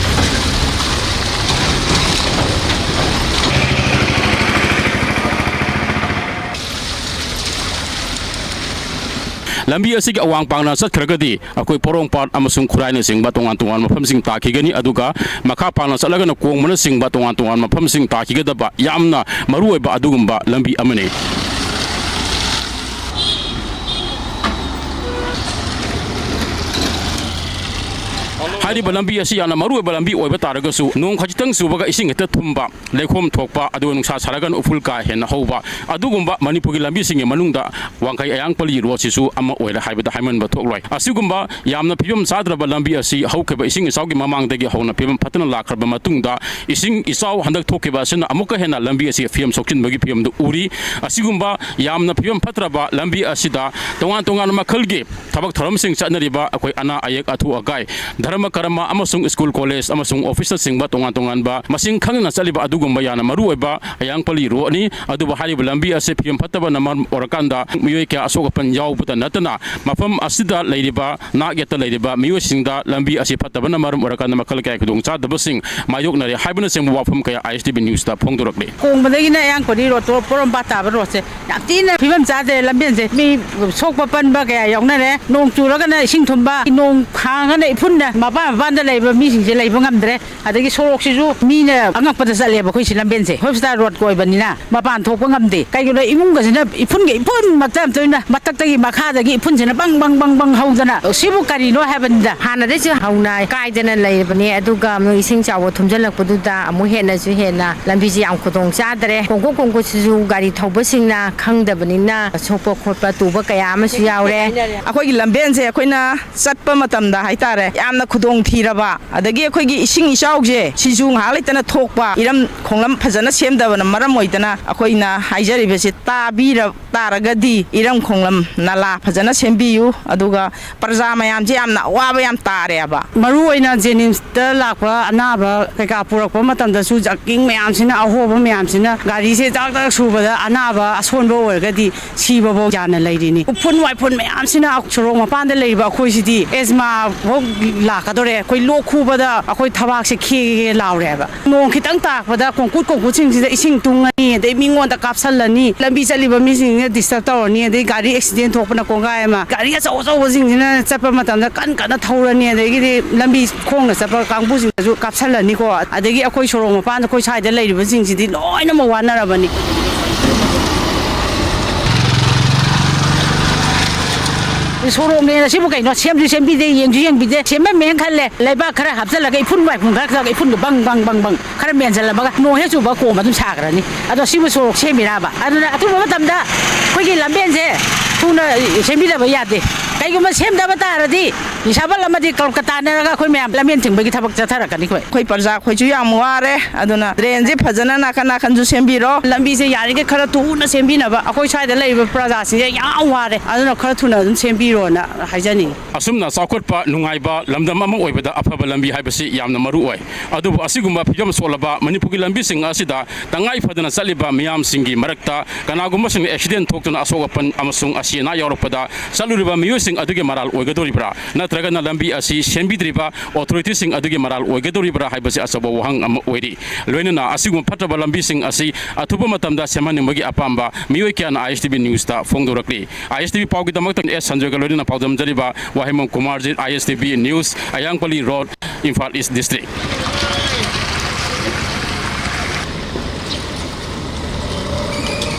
ꯂꯝꯕꯤ ꯑꯁꯤꯒꯤ ꯑꯋꯥꯡ ꯄꯥꯡꯅ ꯆꯠꯈ꯭ꯔꯒꯗꯤ ꯑꯩꯈꯣꯏ ꯄꯣꯔꯣꯝꯄꯥꯠ ꯑꯃꯁꯨꯡ ꯈꯨꯔꯥꯏꯅꯆꯤꯡꯕ ꯇꯣꯉꯥꯟ ꯇꯣꯉꯥꯟꯕ ꯃꯐꯝꯁꯤꯡ ꯇꯥꯈꯤꯒꯅꯤ, ꯑꯗꯨꯒ ꯃꯈꯥ ꯄꯥꯡꯅ ꯆꯠꯂꯒꯅ ꯀꯣꯡꯕꯅꯆꯤꯡꯕ ꯇꯣꯉꯥꯟ ꯇꯣꯉꯥꯟꯕ ꯃꯐꯝꯁꯤꯡ ꯇꯥꯈꯤꯒꯗꯕ ꯌꯥꯝꯅ ꯃꯔꯨꯑꯣꯏꯕ ꯑꯗꯨꯒꯨꯝꯕ ꯂꯝꯕꯤ ꯑꯃꯅꯤ꯫ ꯍꯥꯏꯔꯤꯕ ꯂꯝꯕꯤ ꯑꯁꯤ ꯌꯥꯝꯅ ꯃꯔꯨꯑꯣꯏꯕ ꯂꯝꯕꯤ ꯑꯣꯏꯕ ꯇꯥꯔꯒꯁꯨ, ꯅꯣꯡ ꯈꯖꯤꯛꯇꯪ ꯆꯨꯕꯒ ꯏꯁꯤꯡ ꯍꯦꯛꯇ ꯊꯨꯝꯕ, ꯂꯩꯈꯣꯝ ꯊꯣꯛꯄ, ꯑꯗꯨꯒ ꯅꯨꯡꯁꯥ ꯁꯥꯔꯒꯅ ꯎꯐꯨꯜ ꯀꯥ ꯍꯦꯟꯅ ꯍꯧꯕ, ꯑꯗꯨꯒꯨꯝꯕ ꯃꯅꯤꯄꯨꯔꯒꯤ ꯂꯝꯕꯤꯁꯤꯡꯒꯤ ꯃꯅꯨꯡꯗ ꯋꯥꯡꯈꯩ ꯑꯌꯥꯡꯄꯜꯂꯤ ꯔꯣꯗꯁꯤꯁꯨ ꯑꯃ ꯑꯣꯏꯔꯦ ꯍꯥꯏꯕꯗ ꯍꯥꯏꯃꯟꯕ ꯊꯣꯛꯂꯣꯏ꯫ ꯑꯁꯤꯒꯨꯝꯕ ꯌꯥꯝꯅ ꯐꯤꯕꯝ ꯆꯥꯗ꯭ꯔꯕ ꯂꯝꯕꯤ ꯑꯁꯤ ꯍꯧꯈꯤꯕ ꯏꯁꯤꯡ ꯏꯆꯥꯎꯒꯤ ꯃꯃꯥꯡꯗꯒꯤ ꯍꯧꯅ ꯐꯤꯕꯝ ꯐꯠꯇꯅ ꯂꯥꯛꯈ꯭ꯔꯕ ꯃꯇꯨꯡꯗ, ꯏꯁꯤꯡ ꯏꯆꯥꯎ ꯍꯟꯗꯛ ꯊꯣꯛꯈꯤꯕ ꯑꯁꯤꯅ ꯑꯃꯨꯛꯀ ꯍꯦꯟꯅ ꯂꯝꯕꯤ ꯑꯁꯤ ꯐꯤꯕꯝ ꯁꯣꯛꯆꯤꯟꯕꯒꯤ ꯐꯤꯕꯝꯗꯨ ꯎꯔꯤ꯫ ꯑꯁꯤꯒꯨꯝꯕ ꯌꯥꯝꯅ ꯐꯤꯕꯝ ꯐꯠꯇ꯭ꯔꯕ ꯂꯝꯕꯤ ꯑꯁꯤꯗ ꯇꯣꯉꯥꯟ ꯇꯣꯉꯥꯟꯕ ꯃꯈꯜꯒꯤ ꯊꯕꯛ ꯊꯧꯔꯝꯁꯤꯡ ꯆꯠꯅꯔꯤꯕ ꯑꯩꯈꯣꯏ ꯑꯅꯥ ꯑꯌꯦꯛ ꯑꯊꯨ ꯑꯀꯥꯏ, ꯙꯔꯃ ꯀꯔꯃ ꯑꯃꯁꯨꯡ ꯁ꯭ꯀꯨꯜ ꯀꯣꯂꯦꯖ ꯑꯃꯁꯨꯡ ꯑꯣꯐꯤꯁꯅꯆꯤꯡꯕ ꯇꯣꯉꯥꯟ ꯇꯣꯉꯥꯟꯕ ꯃꯁꯤꯡ ꯈꯪꯗꯅ ꯆꯠꯂꯤꯕ ꯑꯗꯨꯒꯨꯝꯕ ꯌꯥꯝꯅ ꯃꯔꯨꯑꯣꯏꯕ ꯑꯌꯥꯡꯄꯜꯂꯤ ꯔꯣꯗꯅꯤ꯫ ꯑꯗꯨꯕꯨ ꯍꯥꯏꯔꯤꯕ ꯂꯝꯕꯤ ꯑꯁꯤ ꯐꯤꯕꯝ ꯐꯠꯇꯕꯅ ꯃꯔꯝ ꯑꯣꯏꯔꯀꯥꯟꯗ ꯃꯤꯑꯣꯏ ꯀꯌꯥ ꯑꯁꯣꯛ ꯑꯄꯟ ꯌꯥꯎꯕꯇ ꯅꯠꯇꯅ, ꯃꯐꯝ ꯑꯁꯤꯗ ꯂꯩꯔꯤꯕ ꯅꯥꯛ ꯌꯦꯠꯇ ꯂꯩꯔꯤꯕ ꯃꯤꯑꯣꯏꯁꯤꯡꯗ ꯂꯝꯕꯤ ꯑꯁꯤ ꯐꯠꯇꯕꯅ ꯃꯔꯝ ꯑꯣꯏꯔꯀꯥꯟꯗ ꯃꯈꯜ ꯀꯌꯥ ꯈꯨꯗꯣꯡꯆꯥꯗꯕꯁꯤꯡ ꯃꯥꯌꯣꯛꯅꯔꯦ ꯍꯥꯏꯕꯅꯆꯤꯡꯕ ꯋꯥꯐꯝ ꯀꯌꯥ ISTV ꯅ꯭ꯌꯨꯁꯇ ꯐꯣꯡꯗꯣꯔꯛꯂꯤ꯫ ꯀꯣꯡꯕꯗꯒꯤꯅ ꯑꯌꯥꯡꯄꯜꯂꯤ ꯔꯣꯗꯇꯣ ꯄꯣꯔꯣꯝꯄꯥꯠ ꯇꯥꯕ ꯔꯣꯗꯁꯦ ꯌꯥꯝ ꯊꯤꯅ ꯐꯤꯕꯝ ꯆꯥꯗ꯭ꯔꯦ꯫ ꯂꯝꯕꯦꯟꯁꯦ ꯃꯤ ꯁꯣꯛꯄ ꯄꯟꯕ ꯀꯌꯥ ꯌꯥꯎꯅꯔꯦ꯫ ꯅꯣꯡ ꯆꯨꯔꯒꯅ ꯏꯁꯤꯡ ꯊꯨꯝꯕ, ꯅꯣꯡ ꯍꯥꯡꯉꯒꯅ ꯏꯐꯨꯟꯅ ꯃꯄꯥꯟ ꯃꯄꯥꯟꯗ ꯂꯩꯕ ꯃꯤꯁꯤꯡꯁꯦ ꯂꯩꯕ ꯉꯝꯗ꯭ꯔꯦ꯫ ꯑꯗꯒꯤ ꯁꯣꯔꯣꯛꯁꯤꯁꯨ ꯃꯤꯅ ꯑꯉꯛꯄꯗ ꯆꯠꯂꯦꯕ꯫ ꯑꯩꯈꯣꯏ ꯁꯤ ꯂꯝꯕꯦꯟꯁꯦ ꯍꯣꯁꯄꯤꯇꯥꯜ ꯔꯣꯗꯀ ꯑꯣꯏꯕꯅꯤꯅ ꯃꯄꯥꯟ ꯊꯣꯛꯄ ꯉꯝꯗꯦ꯫ ꯀꯩꯒꯤꯅꯣ? ꯏꯃꯨꯡꯒꯁꯤꯅ ꯏꯐꯨꯟꯒ ꯏꯐꯨꯟ ꯃꯛꯇ ꯑꯝꯇ ꯑꯣꯏꯅ ꯃꯊꯛꯇꯒꯤ ꯃꯈꯥꯗꯒꯤ ꯏꯐꯨꯟꯁꯤꯅ ꯕꯪ ꯕꯪ ꯕꯪ ꯕꯪ ꯍꯧꯗꯅ, ꯁꯤꯕꯨ ꯀꯔꯤꯅꯣ ꯍꯥꯏꯕꯅꯤꯗ꯫ ꯍꯥꯟꯅꯗꯩꯁꯨ ꯍꯧꯅ ꯀꯥꯏꯗꯅ ꯂꯩꯔꯕꯅꯤ, ꯑꯗꯨꯒ ꯑꯃꯨꯛ ꯏꯁꯤꯡ ꯆꯥꯎꯕ ꯊꯨꯝꯖꯤꯜꯂꯛꯄꯗꯨꯗ ꯑꯃꯨꯛ ꯍꯦꯟꯅꯁꯨ ꯍꯦꯟꯅ ꯂꯝꯕꯤꯁꯤ ꯌꯥꯝ ꯈꯨꯗꯣꯡ ꯆꯥꯗ꯭ꯔꯦ꯫ ꯀꯣꯡꯀꯨꯠ ꯀꯣꯡꯀꯨꯠꯁꯤꯁꯨ ꯒꯥꯔꯤ ꯊꯧꯕꯁꯤꯡꯅ ꯈꯪꯗꯕꯅꯤꯅ ꯁꯣꯛꯄ ꯈꯣꯠꯄ ꯇꯨꯕ ꯀꯌꯥ ꯑꯃꯁꯨ ꯌꯥꯎꯔꯦ꯫ ꯑꯩꯈꯣꯏꯒꯤ ꯂꯝꯕꯦꯟꯁꯦ ꯑꯩꯈꯣꯏꯅ ꯆꯠꯄ ꯃꯇꯝꯗ ꯍꯥꯏꯇꯥꯔꯦ, ꯌꯥꯝꯅ ꯈꯨꯗꯣꯡ ꯊꯤꯔꯕ, ꯑꯗꯒꯤ ꯑꯩꯈꯣꯏꯒꯤ ꯏꯁꯤꯡ ꯏꯆꯥꯎꯁꯦ ꯁꯤꯁꯨ ꯉꯥꯏꯍꯥꯛ ꯂꯩꯇꯅ ꯊꯣꯛꯄ, ꯏꯔꯝ ꯈꯣꯡꯂꯝ ꯐꯖꯅ ꯁꯦꯝꯗꯕꯅ ꯃꯔꯝ ꯑꯣꯏꯗꯅ ꯑꯩꯈꯣꯏꯅ ꯍꯥꯏꯖꯔꯤꯕꯁꯤ ꯇꯥꯕꯤꯔ ꯇꯥꯔꯒꯗꯤ ꯏꯔꯝ ꯈꯣꯡꯂꯝ ꯅꯂꯥ ꯐꯖꯅ ꯁꯦꯝꯕꯤꯌꯨ꯫ ꯑꯗꯨꯒ ꯄ꯭ꯔꯖꯥ ꯃꯌꯥꯝꯁꯦ ꯌꯥꯝꯅ ꯑꯋꯥꯕ ꯌꯥꯝ ꯇꯥꯔꯦꯕ꯫ ꯃꯔꯨꯑꯣꯏꯅ ꯖꯦꯅꯤꯝꯁꯇ ꯂꯥꯛꯄ ꯑꯅꯥꯕ ꯀꯩꯀꯥ ꯄꯨꯔꯛꯄ ꯃꯇꯝꯗꯁꯨ ꯖꯥꯀꯤꯡ ꯃꯌꯥꯝꯁꯤꯅ, ꯑꯍꯣꯕ ꯃꯌꯥꯝꯁꯤꯅ ꯒꯥꯔꯤꯁꯦ ꯇꯥꯛ ꯇꯥꯛ ꯁꯨꯕꯗ ꯑꯅꯥꯕ ꯑꯁꯣꯟꯕ ꯑꯣꯏꯔꯒꯗꯤ ꯁꯤꯕꯐꯧ ꯌꯥꯅ ꯂꯩꯔꯤꯅꯤ꯫ ꯎꯐꯨꯟ ꯋꯥꯏꯐꯨꯟ ꯃꯌꯥꯝꯁꯤꯅ ꯁꯣꯔꯣꯛ ꯃꯄꯥꯟꯗ ꯂꯩꯔꯤꯕ ꯑꯩꯈꯣꯏꯁꯤꯗꯤ ꯑꯦꯖꯃꯥ ꯐꯧ ꯂꯥꯛꯀꯗꯧꯔꯦ꯫ ꯑꯩꯈꯣꯏ ꯂꯣꯛ ꯈꯨꯕꯗ ꯑꯩꯈꯣꯏ ꯊꯕꯥꯛꯁꯦ ꯈꯦꯒꯦ ꯂꯥꯎꯔꯦꯕ꯫ ꯅꯣꯡ ꯈꯤꯇꯪ ꯇꯥꯔꯛꯄꯗ ꯀꯣꯡꯀꯨꯠ ꯀꯣꯡꯀꯨꯠꯁꯤꯡꯁꯤꯗ ꯏꯁꯤꯡ ꯇꯨꯡꯉꯅꯤ, ꯑꯗꯩ ꯃꯤꯉꯣꯟꯗ ꯀꯥꯞꯁꯜꯂꯅꯤ, ꯂꯝꯕꯤ ꯆꯠꯂꯤꯕ ꯃꯤꯁꯤꯡꯁꯤꯅ ꯗꯤꯁꯇꯔꯕ ꯇꯧꯔꯅꯤ, ꯑꯗꯩ ꯒꯥꯔꯤ ꯑꯦꯛꯁꯤꯗꯦꯟ ꯊꯣꯛꯄꯅ ꯀꯣꯡꯒꯥꯏ ꯑꯃ, ꯒꯥꯔꯤ ꯑꯆꯧ ꯑꯆꯧꯕꯁꯤꯡꯁꯤꯅ ꯆꯠꯄ ꯃꯇꯝꯗ ꯀꯟ ꯀꯟꯅ ꯊꯧꯔꯅꯤ, ꯑꯗꯒꯤꯗꯤ ꯂꯝꯕꯤ ꯈꯣꯡꯅ ꯆꯠꯄ ꯀꯥꯡꯕꯨꯁꯤꯡꯗꯁꯨ ꯀꯥꯞꯁꯜꯂꯅꯤꯀꯣ꯫ ꯑꯗꯒꯤ ꯑꯩꯈꯣꯏ ꯁꯣꯔꯣꯛ ꯃꯄꯥꯟꯗ ꯑꯩꯈꯣꯏ ꯁ꯭ꯋꯥꯏꯗ ꯂꯩꯔꯤꯕꯁꯤꯡꯁꯤꯗꯤ ꯂꯣꯏꯅꯃꯛ ꯋꯥꯅꯔꯕꯅꯤ꯫ ꯁꯣꯔꯣꯛꯅꯦꯅ ꯁꯤꯕꯨ ꯀꯩꯅꯣ? ꯁꯦꯝꯁꯨ ꯁꯦꯝꯕꯤꯗꯦ, ꯌꯦꯡꯁꯨ ꯌꯦꯡꯕꯤꯗꯦ꯫ ꯁꯦꯝꯃꯝꯃꯦꯅ ꯈꯜꯂꯦ, ꯂꯩꯕꯥꯛ ꯈꯔ ꯍꯥꯞꯆꯤꯜꯂꯒ, ꯏꯐꯨꯟ ꯋꯥꯏꯐꯨꯟ ꯈꯔ ꯆꯥꯏꯔꯒ, ꯏꯐꯨꯟꯗꯣ ꯕꯪ ꯕꯪ ꯕꯪ ꯕꯪ ꯈꯔ ꯃꯦꯟꯁꯤꯜꯂꯝꯃꯒ, ꯅꯣꯡ ꯍꯦꯛ ꯆꯨꯕ ꯀꯣꯝ ꯑꯗꯨꯝ ꯁꯥꯈ꯭ꯔꯅꯤ꯫ ꯑꯗꯣ ꯁꯤꯕꯨ ꯁꯣꯔꯣꯛ ꯁꯦꯝꯃꯤꯔꯕ? ꯑꯗꯨꯅ ꯑꯊꯨꯕ ꯃꯇꯝꯗ ꯑꯩꯈꯣꯏꯒꯤ ꯂꯝꯕꯦꯟꯁꯦ ꯊꯨꯅ ꯁꯦꯝꯕꯤꯗꯕ ꯌꯥꯗꯦ꯫ ꯀꯩꯒꯨꯝꯕ ꯁꯦꯝꯗꯕ ꯇꯥꯔꯗꯤ ꯏꯝꯐꯥꯜ ꯑꯃꯗꯤ ꯀꯣꯜꯀꯇꯥ ꯅꯠꯇ꯭ꯔꯒ ꯑꯩꯈꯣꯏ ꯃꯌꯥꯝ ꯂꯝꯕꯦꯟ ꯊꯤꯡꯕꯒꯤ ꯊꯕꯛ ꯆꯠꯊꯔꯛꯀꯅꯤ ꯑꯩꯈꯣꯏ꯫ ꯑꯩꯈꯣꯏ ꯄ꯭ꯔꯖꯥ ꯑꯩꯈꯣꯏꯁꯨ ꯌꯥꯝ ꯋꯥꯔꯦ꯫ ꯑꯗꯨꯅ drainꯁꯦ ꯐꯖꯅ ꯅꯥꯀꯟ ꯅꯥꯀꯟꯁꯨ ꯁꯦꯝꯕꯤꯔꯣ꯫ ꯂꯝꯕꯤꯁꯦ ꯌꯥꯔꯤꯈꯩ ꯈꯔ ꯊꯨꯅ ꯁꯦꯝꯕꯤꯅꯕ꯫ ꯑꯩꯈꯣꯏ ꯁ꯭ꯋꯥꯏꯗ ꯂꯩꯔꯤꯕ ꯄ꯭ꯔꯖꯥꯁꯤꯡꯁꯦ ꯌꯥꯝ ꯋꯥꯔꯦ꯫ ꯑꯗꯨꯅ ꯈꯔ ꯊꯨꯅ ꯑꯗꯨꯝ ꯁꯦꯝꯕꯤꯔꯣꯅ ꯍꯥꯏꯖꯅꯤꯡꯉꯤ꯫ ꯑꯁꯨꯝꯅ ꯆꯥꯎꯈꯠꯄ ꯅꯨꯡꯉꯥꯏꯕ ꯂꯝꯗꯝ ꯑꯃ ꯑꯣꯏꯕꯗ ꯑꯐꯕ ꯂꯝꯕꯤ ꯍꯥꯏꯕꯁꯤ ꯌꯥꯝꯅ ꯃꯔꯨ ꯑꯣꯏ꯫ ꯑꯗꯨꯕꯨ ꯑꯁꯤꯒꯨꯝꯕ ꯐꯤꯕꯝ ꯁꯣꯛꯂꯕ ꯃꯅꯤꯄꯨꯔꯒꯤ ꯂꯝꯕꯤꯁꯤꯡ ꯑꯁꯤꯗ ꯇꯉꯥꯏ ꯐꯗꯅ ꯆꯠꯂꯤꯕ ꯃꯤꯌꯥꯝꯁꯤꯡꯒꯤ ꯃꯔꯛꯇ ꯀꯅꯥꯒꯨꯝꯕꯁꯤꯡꯅ accident ꯊꯣꯛꯇꯨꯅ ꯑꯁꯣꯛ ꯑꯄꯟ ꯑꯃꯁꯨꯡ ꯑꯁꯤ ꯑꯅꯥ ꯌꯥꯎꯔꯛꯄꯗ ꯆꯠꯂꯨꯔꯤꯕ ꯃꯤꯑꯣꯏꯁꯤꯡ ꯑꯗꯨꯒꯤ ꯃꯔꯥꯜ ꯑꯣꯏꯒꯗꯧꯔꯤꯕ꯭ꯔꯥ? ꯅꯠꯇ꯭ꯔꯒꯅ ꯂꯝꯕꯤ ꯑꯁꯤ ꯁꯦꯝꯕꯤꯗ꯭ꯔꯤꯕ authorityꯁꯤꯡ ꯑꯗꯨꯒꯤ ꯃꯔꯥꯜ ꯑꯣꯏꯒꯗꯧꯔꯤꯕ꯭ꯔꯥ ꯍꯥꯏꯕꯁꯤ ꯑꯆꯧꯕ ꯋꯥꯍꯪ ꯑꯃ ꯑꯣꯏꯔꯤ꯫ ꯂꯣꯏꯅꯅ ꯑꯁꯤꯒꯨꯝꯕ ꯐꯠꯇꯕ ꯂꯝꯕꯤꯁꯤꯡ ꯑꯁꯤ ꯑꯊꯨꯕ ꯃꯇꯝꯗ ꯁꯦꯝꯍꯟꯅꯤꯡꯕꯒꯤ ꯑꯄꯥꯝꯕ ꯃꯤꯑꯣꯏ ꯀꯌꯥꯅ ISTV Newsꯇ ꯐꯣꯡꯗꯣꯔꯛꯂꯤ꯫ ISTV ꯄꯥꯎꯒꯤꯗꯃꯛꯇ S ꯁꯟꯖꯣꯏꯒ ꯂꯣꯏꯅꯅ ꯄꯥꯎꯗꯝꯖꯔꯤꯕ Wahengbam Kumarjit, ISTV News, Ayangpalli Road, Imphal East District꯫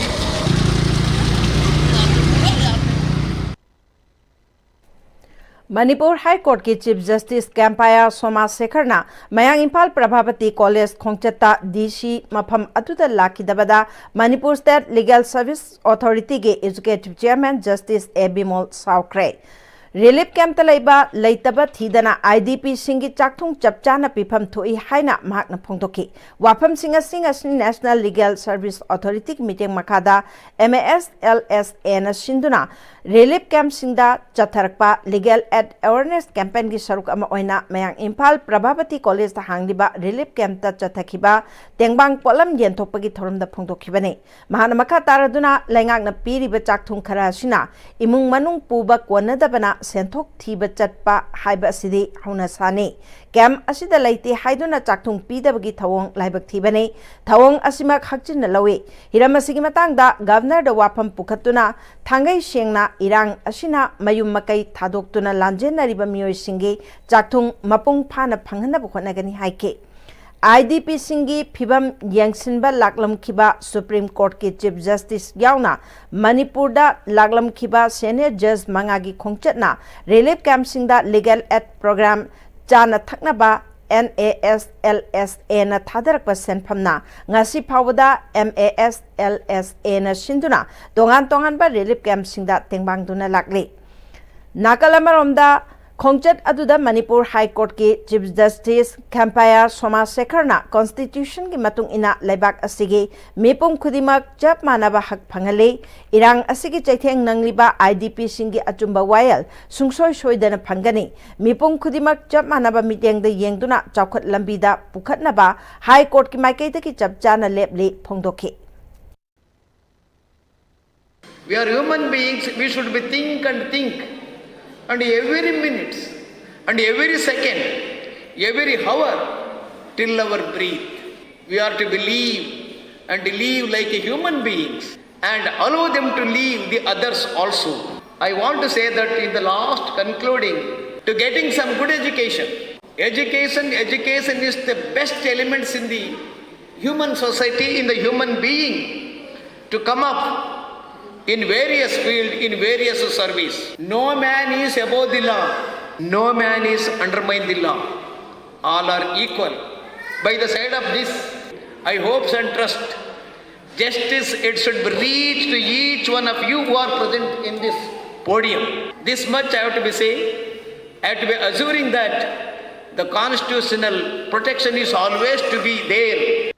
Manipur high ꯀꯣꯔꯠꯀꯤ ꯆꯤꯐ ꯖꯁꯇꯤꯁ ꯀꯦꯝꯄꯥꯌꯔ ꯁꯣꯃꯥꯁꯦꯈꯔꯅ ꯃꯌꯥꯡ ꯏꯝꯐꯥꯜ ꯄ꯭ꯔꯚꯥꯕꯇꯤ ꯀꯣꯂꯦꯖ ꯈꯣꯡꯆꯠꯇ DC ꯃꯐꯝ ꯑꯗꯨꯗ ꯂꯥꯛꯈꯤꯗꯕꯗ Manipur state legal service authority executive chairman justice A Bimol ꯁꯥꯎꯈ꯭ꯔꯦ꯫ ꯔꯤꯂꯤꯐ ꯀꯦꯝꯞꯇ ꯂꯩꯕ ꯂꯩꯇꯕ ꯊꯤꯗꯅ IDPꯁꯤꯡꯒꯤ ꯆꯥꯛꯊꯨꯡ ꯆꯞ ꯆꯥꯅ ꯄꯤꯐꯝ ꯊꯣꯛꯏ ꯍꯥꯏꯅ ꯃꯍꯥꯛꯅ ꯐꯣꯡꯗꯣꯛꯈꯤ꯫ ꯋꯥꯐꯝꯁꯤꯡ ꯑꯁꯤ ꯉꯁꯤ ꯅꯦꯁꯅꯦꯜ ꯂꯤꯒꯦꯜ ꯁꯔꯚꯤꯁ ꯑꯣꯊꯣꯔꯤꯇꯤꯒꯤ ꯃꯤꯠꯌꯦꯡ ꯃꯈꯥꯗ MASLSAꯅ ꯁꯤꯟꯗꯨꯅ ꯔꯤꯂꯤꯐ ꯀꯦꯝꯞꯁꯤꯡꯗ ꯆꯠꯊꯔꯛꯄ ꯂꯤꯒꯦꯜ ꯑꯦꯗ ꯑꯦꯋꯦꯔꯅꯦꯁ ꯀꯦꯝꯄꯦꯟꯒꯤ ꯁꯔꯨꯛ ꯑꯃ ꯑꯣꯏꯅ ꯃꯌꯥꯡ ꯏꯝꯐꯥꯜ ꯄ꯭ꯔꯚꯥꯕꯇꯤ ꯀꯣꯂꯦꯖꯇ ꯍꯥꯡꯂꯤꯕ ꯔꯤꯂꯤꯐ ꯀꯦꯝꯞꯇ ꯆꯠꯊꯈꯤꯕ ꯇꯦꯡꯕꯥꯡ ꯄꯣꯠꯂꯝ ꯌꯦꯟꯊꯣꯛꯄꯒꯤ ꯊꯧꯔꯝꯗ ꯐꯣꯡꯗꯣꯛꯈꯤꯕꯅꯤ꯫ ꯃꯍꯥꯛꯅ ꯃꯈꯥ ꯇꯥꯔꯗꯨꯅ ꯂꯩꯉꯥꯛꯅ ꯄꯤꯔꯤꯕ ꯆꯥꯛꯊꯨꯡ ꯈꯔ ꯑꯁꯤꯅ ꯏꯃꯨꯡ ꯃꯅꯨꯡ ꯄꯨꯕ ꯀꯣꯟꯅꯗꯕꯅ ꯁꯦꯟꯊꯣꯛ ꯊꯤꯕ ꯆꯠꯄ ꯍꯥꯏꯕ ꯑꯁꯤꯗꯤ ꯍꯧꯅꯁꯥꯅꯤ꯫ ꯀꯦꯝꯞ ꯑꯁꯤꯗ ꯂꯩꯇꯦ ꯍꯥꯏꯗꯨꯅ ꯆꯥꯛꯊꯨꯡ ꯄꯤꯗꯕꯒꯤ ꯊꯧꯑꯣꯡ ꯂꯥꯏꯕꯛ ꯊꯤꯕꯅꯤ꯫ ꯊꯧꯑꯣꯡ ꯑꯁꯤꯃꯛ ꯍꯛꯆꯤꯟꯅ ꯂꯧꯏ꯫ ꯍꯤꯔꯝ ꯑꯁꯤꯒꯤ ꯃꯇꯥꯡꯗ ꯒꯚꯔꯅꯔꯗ ꯋꯥꯐꯝ ꯄꯨꯈꯠꯇꯨꯅ ꯊꯥꯡꯒꯩ ꯁꯦꯡꯅ ꯏꯔꯥꯡ ꯑꯁꯤꯅ ꯃꯌꯨꯝ ꯃꯀꯩ ꯊꯥꯗꯣꯛꯇꯨꯅ ꯂꯥꯟꯖꯦꯟꯅꯔꯤꯕ ꯃꯤꯑꯣꯏꯁꯤꯡꯒꯤ ꯆꯥꯛꯊꯨꯡ ꯃꯄꯨꯡ ꯐꯥꯅ ꯐꯪꯍꯟꯅꯕ ꯍꯣꯠꯅꯒꯅꯤ ꯍꯥꯏꯈꯤ꯫ ꯑꯥꯏ ꯗꯤ ꯄꯤꯁꯤꯡꯒꯤ ꯐꯤꯚꯝ ꯌꯦꯡꯁꯤꯟꯕ ꯂꯥꯛꯂꯝꯈꯤꯕ ꯁꯨꯄ꯭ꯔꯤꯝ ꯀꯣꯔꯠꯀꯤ ꯆꯤꯐ ꯖꯁꯇꯤꯁ ꯌꯥꯎꯅ ꯃꯅꯤꯄꯨꯔꯗ ꯂꯥꯛꯂꯝꯈꯤꯕ ꯁꯦꯅꯤꯌꯔ ꯖꯖ ꯃꯉꯥꯒꯤ ꯈꯣꯡꯆꯠꯅ ꯔꯤꯂꯤꯐ ꯀꯦꯝꯞꯁꯤꯡꯗ ꯂꯤꯒꯦꯜ ꯑꯦꯗ ꯄ꯭ꯔꯣꯒ꯭ꯔꯥꯝ, ꯆꯥꯅ ꯊꯛꯅꯕ, ꯑꯦꯟ ꯑꯦ ꯑꯦꯁ ꯑꯦꯜ ꯑꯦꯁ ꯑꯦꯅ ꯊꯥꯗꯔꯛꯄ ꯁꯦꯟꯐꯝꯅ ꯉꯁꯤ ꯐꯥꯎꯕꯗ ꯑꯦꯝ ꯑꯦ ꯑꯦꯁ ꯑꯦꯜ ꯑꯦꯁ ꯑꯦꯅ ꯁꯤꯟꯗꯨꯅ ꯇꯣꯉꯥꯟ ꯇꯣꯉꯥꯟꯕ ꯔꯤꯂꯤꯐ ꯀꯦꯝꯞꯁꯤꯡꯗ ꯇꯦꯡꯕꯥꯡꯗꯨꯅ ꯂꯥꯛꯂꯤ꯫ ꯅꯥꯀꯜ ꯑꯃꯔꯣꯝꯗ, ꯈꯣꯡꯆꯠ ꯑꯗꯨꯗ ꯃꯅꯤꯄꯨꯔ ꯍꯥꯏ ꯀꯣꯔꯠꯀꯤ ꯆꯤꯐ ꯖꯁꯇꯤꯁ ꯈꯦꯝꯄꯥꯌꯥꯔ ꯁꯣꯃꯥꯁꯦꯈꯔꯅ ꯀꯣꯟꯁꯇꯤꯇ꯭ꯌꯨꯁꯟꯒꯤ ꯃꯇꯨꯡ ꯏꯟꯅ ꯂꯩꯕꯥꯛ ꯑꯁꯤꯒꯤ ꯃꯤꯄꯨꯝ ꯈꯨꯗꯤꯡꯃꯛ ꯆꯞ ꯃꯥꯟꯅꯕ ꯍꯛ ꯐꯪꯍꯜꯂꯤ, ꯏꯔꯥꯡ ꯑꯁꯤꯒꯤ ꯆꯩꯊꯦꯡ ꯅꯪꯂꯤꯕ ꯑꯥꯏ ꯗꯤ ꯄꯤꯁꯤꯡꯒꯤ ꯑꯆꯨꯝꯕ ꯋꯥꯌꯦꯜ ꯁꯨꯡꯁꯣꯏ ꯁꯣꯏꯗꯅ ꯐꯪꯒꯅꯤ, ꯃꯤꯄꯨꯝ ꯈꯨꯗꯤꯡꯃꯛ ꯆꯞ ꯃꯥꯟꯅꯕ ꯃꯤꯠꯌꯦꯡꯗ ꯌꯦꯡꯗꯨꯅ ꯆꯥꯎꯈꯠ ꯂꯝꯕꯤꯗ ꯄꯨꯈꯠꯅꯕ ꯍꯥꯏ ꯀꯣꯔꯠꯀꯤ ꯃꯥꯏꯀꯩꯗꯒꯤ ꯆꯞ ꯆꯥꯅ ꯂꯦꯞꯂꯤ ꯐꯣꯡꯗꯣꯛꯈꯤ꯫ We are human beings, we should be think and think, and every minute, and every second, every hour, till our breath, we are to believe and live like human beings and allow them to live the others also. I want to say that in the last concluding, to getting some good education. Education, education is the best elements in the human society, in the human being, to come up in various field, in various service. No man is above the law, no man is undermine the law. All are equal. By the side of this, I hopes and trust justice, it should be reached to each one of you who are present in this podium. This much I have to be saying, I have to be assuring that the constitutional protection is always to be there.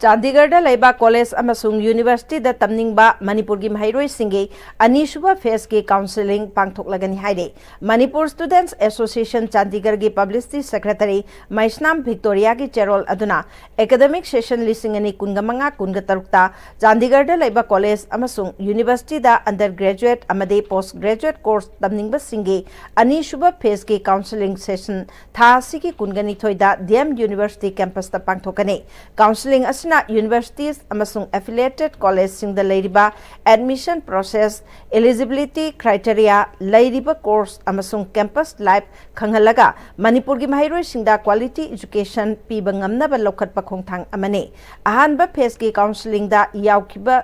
ꯆꯥꯟꯗꯤꯒꯔꯗ ꯂꯩꯕ ꯀꯣꯂꯦꯖ ꯑꯃꯁꯨꯡ ꯌꯨꯅꯤꯚꯔꯁꯤꯇꯤꯗ ꯇꯝꯅꯤꯡꯕ ꯃꯅꯤꯄꯨꯔꯒꯤ ꯃꯍꯩꯔꯣꯏꯁꯤꯡꯒꯤ ꯑꯅꯤꯁꯨꯕ ꯐꯦꯁꯀꯤ ꯀꯥꯎꯟꯁꯦꯂꯤꯡ ꯄꯥꯡꯊꯣꯛꯂꯒꯅꯤ ꯍꯥꯏꯔꯤ꯫ ꯃꯅꯤꯄꯨꯔ ꯁ꯭ꯇꯨꯗꯦꯟꯠꯁ ꯑꯦꯁꯣꯁꯤꯌꯦꯁꯟ ꯆꯥꯟꯗꯤꯒꯔꯒꯤ ꯄꯕ꯭ꯂꯤꯁꯤꯇꯤ ꯁꯦꯀ꯭ꯔꯦꯇꯔꯤ ꯃꯩꯁꯅꯥꯝ ꯚꯤꯛꯇꯣꯔꯤꯌꯥꯒꯤ ꯆꯦꯔꯣꯜ ꯑꯗꯨꯅ ꯑꯦꯀꯥꯗꯃꯤꯛ ꯁꯦꯁꯟ ꯂꯤꯁꯤꯡ ꯑꯅꯤ ꯀꯨꯟꯒ ꯃꯉꯥ ꯀꯨꯟꯒ ꯇꯔꯨꯛꯇ ꯆꯥꯟꯗꯤꯒꯔꯗ ꯂꯩꯕ ꯀꯣꯂꯦꯖ ꯑꯃꯁꯨꯡ ꯌꯨꯅꯤꯚꯔꯁꯤꯇꯤꯗ ꯑꯟꯗꯔ ꯒ꯭ꯔꯦꯖꯨꯑꯦꯠ ꯑꯃꯗꯤ ꯄꯣꯁ ꯒ꯭ꯔꯦꯖꯨꯑꯦꯠ ꯀꯣꯔꯁ ꯇꯝꯅꯤꯡꯕꯁꯤꯡꯒꯤ ꯑꯅꯤꯁꯨꯕ ꯐꯦꯁꯀꯤ ꯀꯥꯎꯟꯁꯦꯂꯤꯡ ꯁꯦꯁꯟ ꯊꯥ ꯑꯁꯤꯒꯤ ꯀꯨꯟꯒ ꯅꯤꯊꯣꯏꯗ ꯗꯤ ꯑꯦꯝ ꯌꯨꯅꯤꯚꯔꯁꯤꯇꯤ ꯀꯦꯝꯄꯁꯇ ꯄꯥꯡꯊꯣꯛꯀꯅꯤ꯫ ꯀꯥꯎꯟꯁꯦꯂꯤꯡ ꯑꯁꯤꯅ ꯌꯨꯅꯤꯚꯔꯁꯤꯇꯤꯁ ꯑꯃꯁꯨꯡ ꯑꯦꯐꯤꯂꯤꯌꯦꯇꯦꯗ ꯀꯣꯂꯦꯖꯁꯤꯡꯗ ꯂꯩꯔꯤꯕ admission process, eligibility criteria, ꯂꯩꯔꯤꯕ ꯀꯣꯔꯁ ꯑꯃꯁꯨꯡ ꯀꯦꯝꯄꯁ ꯂꯥꯏꯐ ꯈꯪꯍꯜꯂꯒ ꯃꯅꯤꯄꯨꯔꯒꯤ ꯃꯍꯩꯔꯣꯏꯁꯤꯡꯗ quality education ꯄꯤꯕ ꯉꯝꯅꯕ ꯂꯧꯈꯠꯄ ꯈꯣꯡꯊꯥꯡ ꯑꯃꯅꯤ꯫ ꯑꯍꯥꯟꯕ ꯐꯦꯖꯀꯤ ꯀꯥꯎꯟꯁꯤꯂꯤꯡꯗ ꯌꯥꯎꯈꯤꯕ,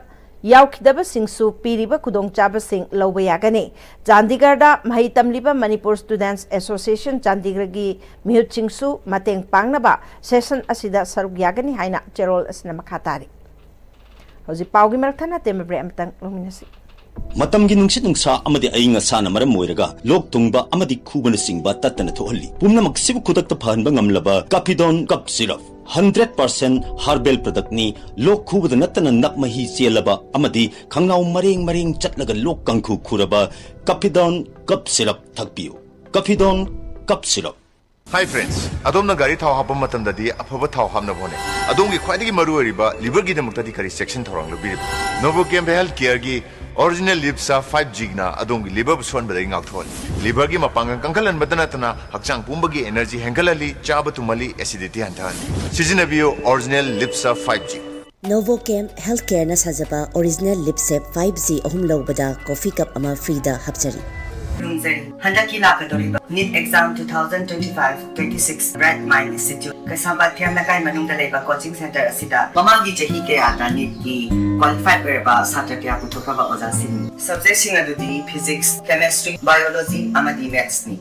ꯌꯥꯎꯈꯤꯗꯕꯁꯤꯡꯁꯨ ꯄꯤꯔꯤꯕ ꯈꯨꯗꯣꯡꯆꯥꯕꯁꯤꯡ ꯂꯧꯕ ꯌꯥꯒꯅꯤ꯫ ꯆꯥꯟꯗꯤꯒꯔꯗ ꯃꯍꯩ ꯇꯝꯂꯤꯕ ꯃꯅꯤꯄꯨꯔ ꯁ꯭ꯇꯨꯗꯦꯟꯠꯁ ꯑꯦꯁꯣꯁꯤꯌꯦꯁꯟ ꯆꯥꯟꯗꯤꯒꯔꯒꯤ ꯃꯤꯍꯨꯠꯁꯤꯡꯁꯨ ꯃꯇꯦꯡ ꯄꯥꯡꯅꯕ ꯁꯦꯁꯟ ꯑꯁꯤꯗ ꯁꯔꯨꯛ ꯌꯥꯒꯅꯤ ꯍꯥꯏꯅ ꯆꯦꯔꯣꯜ ꯑꯁꯤꯅ ꯃꯈꯥ ꯇꯥꯔꯤ꯫ ꯍꯧꯖꯤꯛ ꯄꯥꯎꯒꯤ ꯃꯔꯛ ꯊꯠꯅ ꯇꯦꯟꯕ ꯕ꯭ꯔꯦꯛ ꯑꯃꯇꯪ ꯂꯧꯃꯤꯟꯅꯁꯤ꯫ ꯃꯇꯝꯒꯤ ꯅꯨꯡꯁꯤꯠ ꯅꯨꯡꯁꯥ ꯑꯃꯗꯤ ꯑꯏꯪ ꯑꯁꯥꯅ ꯃꯔꯝ ꯑꯣꯏꯔꯒ ꯂꯣꯛ ꯊꯨꯡꯕ ꯑꯃꯗꯤ ꯈꯨꯕꯅꯆꯤꯡꯕ ꯇꯠꯇꯅ ꯊꯣꯛꯍꯜꯂꯤ꯫ ꯄꯨꯝꯅꯃꯛꯁꯤꯕꯨ ꯈꯨꯗꯛꯇ ꯐꯍꯟꯕ ꯉꯝꯂꯕ Kafidon cough syrup. Hundred percent herbal product. ꯂꯣꯛ ꯈꯨꯕꯗ ꯅꯠꯇꯅ ꯅꯞ ꯃꯍꯤ ꯆꯦꯜꯂꯕ ꯑꯃꯗꯤ ꯈꯪꯅꯥꯎ ꯃꯔꯦꯡ ꯃꯔꯦꯡ ꯆꯠꯂꯒ ꯂꯣꯛ ꯀꯥꯡꯈꯨ ꯈꯨꯔꯕ ꯀꯥꯐꯤꯗꯣꯟ ꯀꯞ ꯁꯤꯔꯞ ꯊꯛꯄꯤꯌꯨ꯫ Kafidon cough syrup. Hi friends, ꯑꯗꯣꯝꯅ ꯒꯥꯔꯤ ꯊꯥꯎ ꯍꯥꯞꯄ ꯃꯇꯝꯗꯗꯤ ꯑꯐꯕ ꯊꯥꯎ ꯍꯥꯞꯅꯕ ꯍꯣꯠꯅꯩ꯫ ꯑꯗꯣꯝꯒꯤ ꯈ꯭ꯋꯥꯏꯗꯒꯤ ꯃꯔꯨ ꯑꯣꯏꯔꯤꯕ ꯂꯤꯚꯔꯒꯤꯗꯃꯛꯇꯗꯤ ꯀꯔꯤ ꯆꯦꯛꯁꯤꯟ ꯊꯧꯔꯥꯡ ꯂꯧꯕꯤꯔꯤꯕꯅꯣ? ꯅꯣꯚꯣꯀꯦꯝ ꯍꯦꯜꯊ ꯀꯦꯌꯔꯒꯤ ꯑꯣꯔꯤꯖꯤꯅꯦꯜ ꯂꯤꯞꯁꯥ ꯐꯥꯏꯚ ꯖꯤꯅ ꯑꯗꯣꯝꯒꯤ ꯂꯤꯚꯔꯕꯨ ꯁꯣꯛꯍꯟꯕꯗꯒꯤ ꯉꯥꯛꯊꯣꯛꯍꯜꯂꯤ꯫ ꯂꯤꯚꯔꯒꯤ ꯃꯄꯥꯡꯒꯜ ꯀꯟꯈꯠꯍꯟꯕꯗ ꯅꯠꯇꯅ ꯍꯛꯆꯥꯡ ꯄꯨꯝꯕꯒꯤ ꯑꯦꯅꯔꯖꯤ ꯍꯦꯟꯒꯠꯍꯜꯂꯤ, ꯆꯥꯕ ꯇꯨꯝꯍꯜꯂꯤ, ꯑꯦꯁꯤꯗꯤꯇꯤ ꯍꯟꯊꯍꯜꯂꯤ꯫ ꯁꯤꯖꯤꯟꯅꯕꯤꯌꯨ ꯑꯣꯔꯤꯖꯤꯅꯦꯜ ꯂꯤꯞꯁꯥ ꯐꯥꯏꯚ ꯖꯤ꯫ ꯅꯣꯚꯣꯀꯦꯝ ꯍꯦꯜꯊ ꯀꯦꯌꯔꯅ ꯁꯥꯖꯕ ꯑꯣꯔꯤꯖꯤꯅꯦꯜ ꯂꯤꯞꯁꯦꯞ ꯐꯥꯏꯚ ꯖꯤ ꯑꯍꯨꯝ ꯂꯧꯕꯗ ꯀꯣꯐꯤ ꯀꯞ ꯑꯃ ꯐ꯭ꯔꯤꯗ ꯍꯥꯞꯆꯔꯤ꯫ ꯈꯨꯔꯨꯝꯖꯔꯤ꯫ ꯍꯟꯗꯛꯀꯤ ꯂꯥꯛꯀꯗꯧꯔꯤꯕ NEET exam two thousand twenty five twenty six bright mine institute ꯀꯩꯁꯥꯝꯄꯥꯠ ꯊꯤꯌꯥꯝ ꯂꯩꯀꯥꯏ ꯃꯅꯨꯡꯗ ꯂꯩꯕ ꯀꯣꯆꯤꯡ ꯁꯦꯟꯇꯔ ꯑꯁꯤꯗ ꯃꯃꯥꯡꯒꯤ ꯆꯍꯤ ꯀꯌꯥꯗ ꯅꯤꯠꯀꯤ ꯀ꯭ꯋꯥꯂꯤꯐꯥꯏꯗ ꯑꯣꯏꯔꯕ ꯁꯥꯇ꯭ꯔ ꯀꯌꯥ ꯄꯨꯊꯣꯛꯈ꯭ꯔꯕ ꯑꯣꯖꯥꯁꯤꯡꯅꯤ꯫ ꯁꯕꯖꯦꯛꯁꯤꯡ ꯑꯗꯨꯗꯤ ꯐꯤꯖꯤꯛꯁ, ꯀꯦꯃꯦꯁꯇ꯭ꯔꯤ, ꯕꯥꯏꯑꯣꯂꯣꯖꯤ ꯑꯃꯗꯤ ꯃꯦꯠꯁꯅꯤ꯫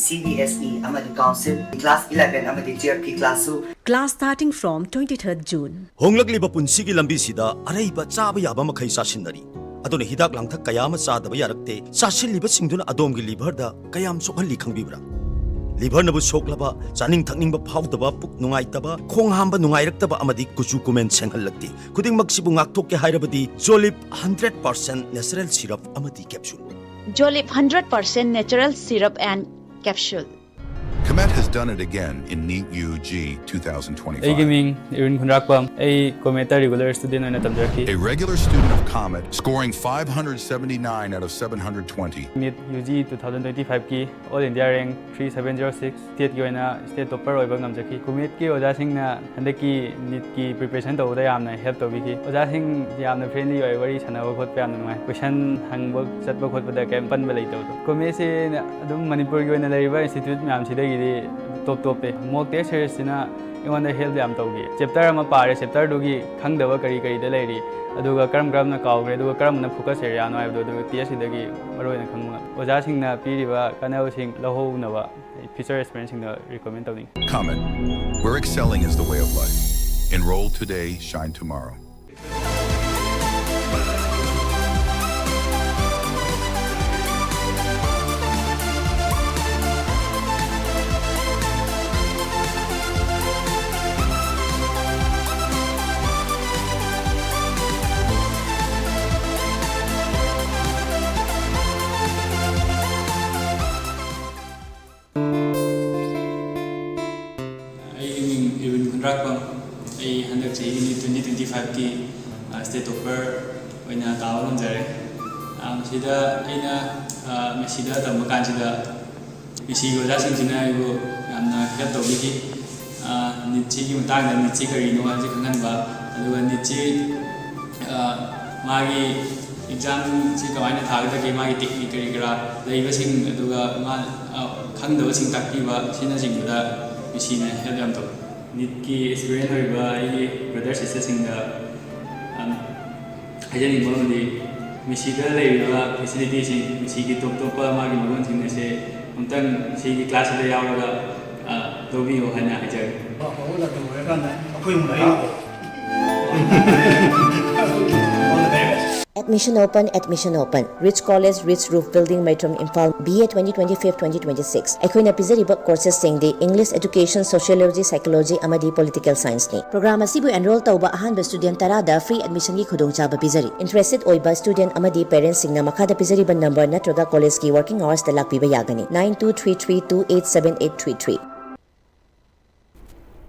ꯁꯤ ꯕꯤ ꯑꯦꯁ ꯏ ꯑꯃꯗꯤ ꯀꯥꯎꯟꯁꯤꯜ, ꯀ꯭ꯂꯥꯁ ꯏꯂꯦꯚꯦꯟ ꯑꯃꯗꯤ ꯇꯨꯌꯦꯜꯐꯀꯤ ꯀ꯭ꯂꯥꯁꯁꯨ꯫ Class starting from twenty-third June. ꯍꯣꯡꯂꯛꯂꯤꯕ ꯄꯨꯟꯁꯤꯒꯤ ꯂꯝꯕꯤꯁꯤꯗ ꯑꯔꯩꯕ ꯆꯥꯕ ꯌꯥꯕ ꯃꯈꯩ ꯆꯥꯁꯤꯟꯅꯔꯤ꯫ ꯑꯗꯨꯅ ꯍꯤꯗꯥꯛ ꯂꯥꯡꯊꯛ ꯀꯌꯥ ꯑꯃ ꯆꯥꯗꯕ ꯌꯥꯔꯛꯇꯦ꯫ ꯆꯥꯁꯤꯜꯂꯤꯕꯁꯤꯡꯗꯨꯅ ꯑꯗꯣꯝꯒꯤ ꯂꯤꯚꯔꯗ ꯀꯌꯥꯝ ꯁꯣꯛꯍꯜꯂꯤ ꯈꯪꯕꯤꯕ꯭ꯔꯥ? ꯂꯤꯚꯔꯅꯕꯨ ꯁꯣꯛꯂꯕ, ꯆꯥꯅꯤꯡ ꯊꯛꯅꯤꯡꯕ ꯐꯥꯎꯗꯕ, ꯄꯨꯛ ꯅꯨꯡꯉꯥꯏꯇꯕ, ꯈꯣꯡ ꯍꯥꯝꯕ ꯅꯨꯡꯉꯥꯏꯔꯛꯇꯕ ꯑꯃꯗꯤ ꯀꯨꯆꯨ ꯀꯨꯃꯦꯟ ꯁꯦꯡꯍꯜꯂꯛꯇꯦ꯫ ꯈꯨꯗꯤꯡꯃꯛꯁꯤꯕꯨ ꯉꯥꯛꯊꯣꯛꯀꯦ ꯍꯥꯏꯔꯕꯗꯤ ꯖꯣꯂꯤꯞ ꯍꯟꯗ꯭ꯔꯦꯠ ꯄꯥꯔꯁꯦꯟ ꯅꯦꯆꯔꯦꯜ ꯁꯤꯔꯞ ꯑꯃꯗꯤ capsule. Jolip hundred percent natural syrup and capsule. Comet has done it again in NEET U G two thousand twenty-five. ꯑꯩꯒꯤ ꯃꯤꯡ ꯏꯔꯨꯟ ꯈꯨꯟꯗ꯭ꯔꯥꯛꯄꯝ꯫ ꯑꯩ ꯀꯣꯃꯦꯠꯇ ꯔꯤꯒꯨꯂꯔ ꯁ꯭ꯇꯨꯗꯦꯟ ꯑꯣꯏꯅ ꯇꯝꯖꯔꯛꯈꯤ꯫ A regular student of Comet, scoring five hundred seventy-nine out of seven hundred twenty. NEET U G two thousand twenty-five ꯀꯤ All India Rank three seven zero six, ꯁ꯭ꯇꯦꯠꯀꯤ ꯑꯣꯏꯅ ꯁ꯭ꯇꯦꯠ ꯇꯣꯞꯄꯔ ꯑꯣꯏꯕ ꯉꯝꯖꯈꯤ꯫ ꯀꯣꯃꯦꯠꯀꯤ ꯑꯣꯖꯥꯁꯤꯡꯅ ꯍꯟꯗꯛꯀꯤ ꯅꯤꯠꯀꯤ ꯄ꯭ꯔꯤꯄꯦꯔꯦꯁꯟ ꯇꯧꯕꯗ ꯌꯥꯝꯅ ꯍꯦꯜꯞ ꯇꯧꯕꯤꯈꯤ꯫ ꯑꯣꯖꯥꯁꯤꯡ ꯌꯥꯝꯅ ꯐ꯭ꯔꯦꯟꯂꯤ ꯑꯣꯏ, ꯋꯥꯔꯤ ꯁꯥꯟꯅꯕ ꯈꯣꯠꯄ ꯌꯥꯝꯅ ꯅꯨꯡꯉꯥꯏ꯫ ꯀꯣꯏꯁꯟ ꯍꯪꯕ ꯆꯠꯄ ꯈꯣꯠꯄꯗ ꯀꯔꯤꯝ ꯄꯟꯕ ꯂꯩꯇꯕꯗꯣ꯫ ꯀꯣꯃꯦꯠꯁꯦ ꯑꯗꯨꯝ ꯃꯅꯤꯄꯨꯔꯒꯤ ꯑꯣꯏꯅ ꯂꯩꯔꯤꯕ ꯏꯟꯁꯇꯤꯇ꯭ꯌꯨꯠ ꯃꯌꯥꯝꯁꯤꯗꯒꯤꯗꯤ ꯇꯣꯞ ꯇꯣꯞꯄꯦ꯫ ꯃꯣꯛ ꯇꯦꯁ ꯁꯦꯔꯤꯁꯁꯤꯅ ꯑꯩꯉꯣꯟꯗ ꯍꯦꯜꯞ ꯌꯥꯝ ꯇꯧꯈꯤ꯫ ꯆꯦꯞꯇꯔ ꯑꯃ ꯄꯥꯔꯦ, ꯆꯦꯞꯇꯔꯗꯨꯒꯤ ꯈꯪꯗꯕ ꯀꯔꯤ ꯀꯔꯤꯗ ꯂꯩꯔꯤ, ꯑꯗꯨꯒ ꯀꯔꯝ ꯀꯔꯝꯅ ꯀꯥꯎꯈ꯭ꯔꯦ, ꯑꯗꯨꯒ ꯀꯔꯝꯕꯅ ꯐꯣꯀꯁ ꯑꯦꯔꯤꯌꯥꯅꯣ ꯍꯥꯏꯕꯗꯣ ꯑꯗꯨ ꯇꯦꯁꯁꯤꯗꯒꯤ ꯃꯔꯨꯑꯣꯏꯅ ꯈꯪꯕ ꯉꯝꯃꯤ꯫ ꯑꯣꯖꯥꯁꯤꯡꯅ ꯄꯤꯔꯤꯕ ꯀꯥꯟꯅꯕꯁꯤꯡ ꯂꯧꯍꯧꯅꯕ ꯑꯩ ꯐ꯭ꯌꯨꯆꯔ ꯑꯦꯁꯄꯤꯔꯦꯟꯁꯤꯡꯗ ꯔꯤꯀꯃꯦꯟ ꯇꯧꯅꯤꯡꯉꯤ꯫ Comet, where excelling is the way of life. Enroll today, shine tomorrow. ꯑꯩꯒꯤ ꯃꯤꯡ ꯏꯔꯨꯟ ꯈꯨꯟꯗ꯭ꯔꯥꯛꯄꯝ꯫ ꯑꯩ ꯍꯟꯗꯛ ꯆꯍꯤꯒꯤ ꯇ꯭ꯋꯦꯟꯇꯤ ꯇ꯭ꯋꯦꯟꯇꯤ ꯐꯥꯏꯚꯀꯤ ꯁ꯭ꯇꯦꯠ ꯇꯣꯞꯄꯔ ꯑꯣꯏꯅ ꯇꯥꯕ ꯉꯝꯖꯔꯦ꯫ ꯑ, ꯃꯁꯤꯗ ꯑꯩꯅ, ꯑ, ꯃꯦꯁꯤꯗ ꯇꯝꯕ ꯀꯥꯟꯁꯤꯗ ꯃꯦꯁꯤꯒꯤ ꯑꯣꯖꯥꯁꯤꯡꯁꯤꯅ ꯑꯩꯕꯨ ꯌꯥꯝꯅ ꯍꯦꯜꯞ ꯇꯧꯕꯤꯈꯤ꯫ ꯑ, ꯅꯤꯠꯁꯤꯒꯤ ꯃꯇꯥꯡꯗ, ꯅꯤꯠꯁꯤ ꯀꯔꯤꯅꯣ ꯍꯥꯏꯕꯁꯤ ꯈꯪꯍꯟꯕ, ꯑꯗꯨꯒ ꯅꯤꯠꯁꯤ, ꯑ, ꯃꯥꯒꯤ ꯑꯦꯛꯖꯥꯝꯁꯤ ꯀꯃꯥꯏꯅ ꯊꯥꯒꯗꯒꯦ, ꯃꯥꯒꯤ ꯇꯦꯛꯅꯤꯛ ꯀꯔꯤ ꯀꯔꯥ ꯂꯩꯕꯁꯤꯡ, ꯑꯗꯨꯒ ꯃꯥ, ꯑ, ꯈꯪꯗꯕꯁꯤꯡ ꯇꯥꯛꯄꯤꯕ ꯑꯁꯤꯅꯆꯤꯡꯕꯗ ꯃꯦꯁꯤꯅ ꯍꯦꯜꯞ ꯌꯥꯝ ꯇꯧꯏ꯫ ꯅꯤꯠꯀꯤ ꯑꯦꯁꯄꯤꯔꯦꯟ ꯑꯣꯏꯔꯤꯕ ꯑꯩꯒꯤ ꯕ꯭ꯔꯗꯔ ꯁꯤꯁꯇꯔꯁꯤꯡꯗ, ꯑ, ꯍꯥꯏꯖꯅꯤꯡꯕ ꯑꯃꯗꯤ ꯃꯦꯁꯤꯗ ꯂꯩꯔꯤꯕ ꯐꯦꯁꯤꯂꯤꯇꯤꯁꯤꯡ, ꯃꯦꯁꯤꯒꯤ ꯇꯣꯞ ꯇꯣꯞꯄ ꯃꯥꯒꯤ ꯃꯒꯨꯟꯁꯤꯡ ꯑꯁꯦ ꯑꯃꯨꯛꯇꯪ ꯁꯤꯒꯤ ꯀ꯭ꯂꯥꯁꯁꯤꯗ ꯌꯥꯎꯔꯒ, ꯑ, ꯂꯧꯕꯤꯌꯨ ꯍꯥꯏꯅ ꯍꯥꯏꯖꯔꯤ꯫ ꯑꯐꯕ ꯂꯝꯗꯝ ꯑꯣꯏꯔꯀꯥꯟꯗ ꯑꯩꯈꯣꯏ ꯑꯃꯨꯛ ꯂꯥꯛꯏ꯫ All the very best. At Admission open, admission open. Ridge College, Ridge Roof Building, Maitram, Imphal, B A twenty twenty-five twenty twenty-six꯫ ꯑꯩꯈꯣꯏꯅ ꯄꯤꯖꯔꯤꯕ courses ꯁꯤꯡꯗꯤ English Education, Sociology, Psychology ꯑꯃꯗꯤ Political Science ꯅꯤ꯫ Program ꯑꯁꯤꯕꯨ enroll ꯇꯧꯕ ꯑꯍꯥꯟꯕ student ꯇꯔꯥꯗ free admission ꯒꯤ ꯈꯨꯗꯣꯡꯆꯥꯕ ꯄꯤꯖꯔꯤ꯫ Interested ꯑꯣꯏꯕ student ꯑꯃꯗꯤ parents ꯁꯤꯡꯅ ꯃꯈꯥꯗ ꯄꯤꯖꯔꯤꯕ number ꯅꯠꯇ꯭ꯔꯒ college ꯀꯤ working hours ꯇ ꯂꯥꯛꯄꯤꯕ ꯌꯥꯒꯅꯤ꯫ Nine two three three two eight seven eight three three꯫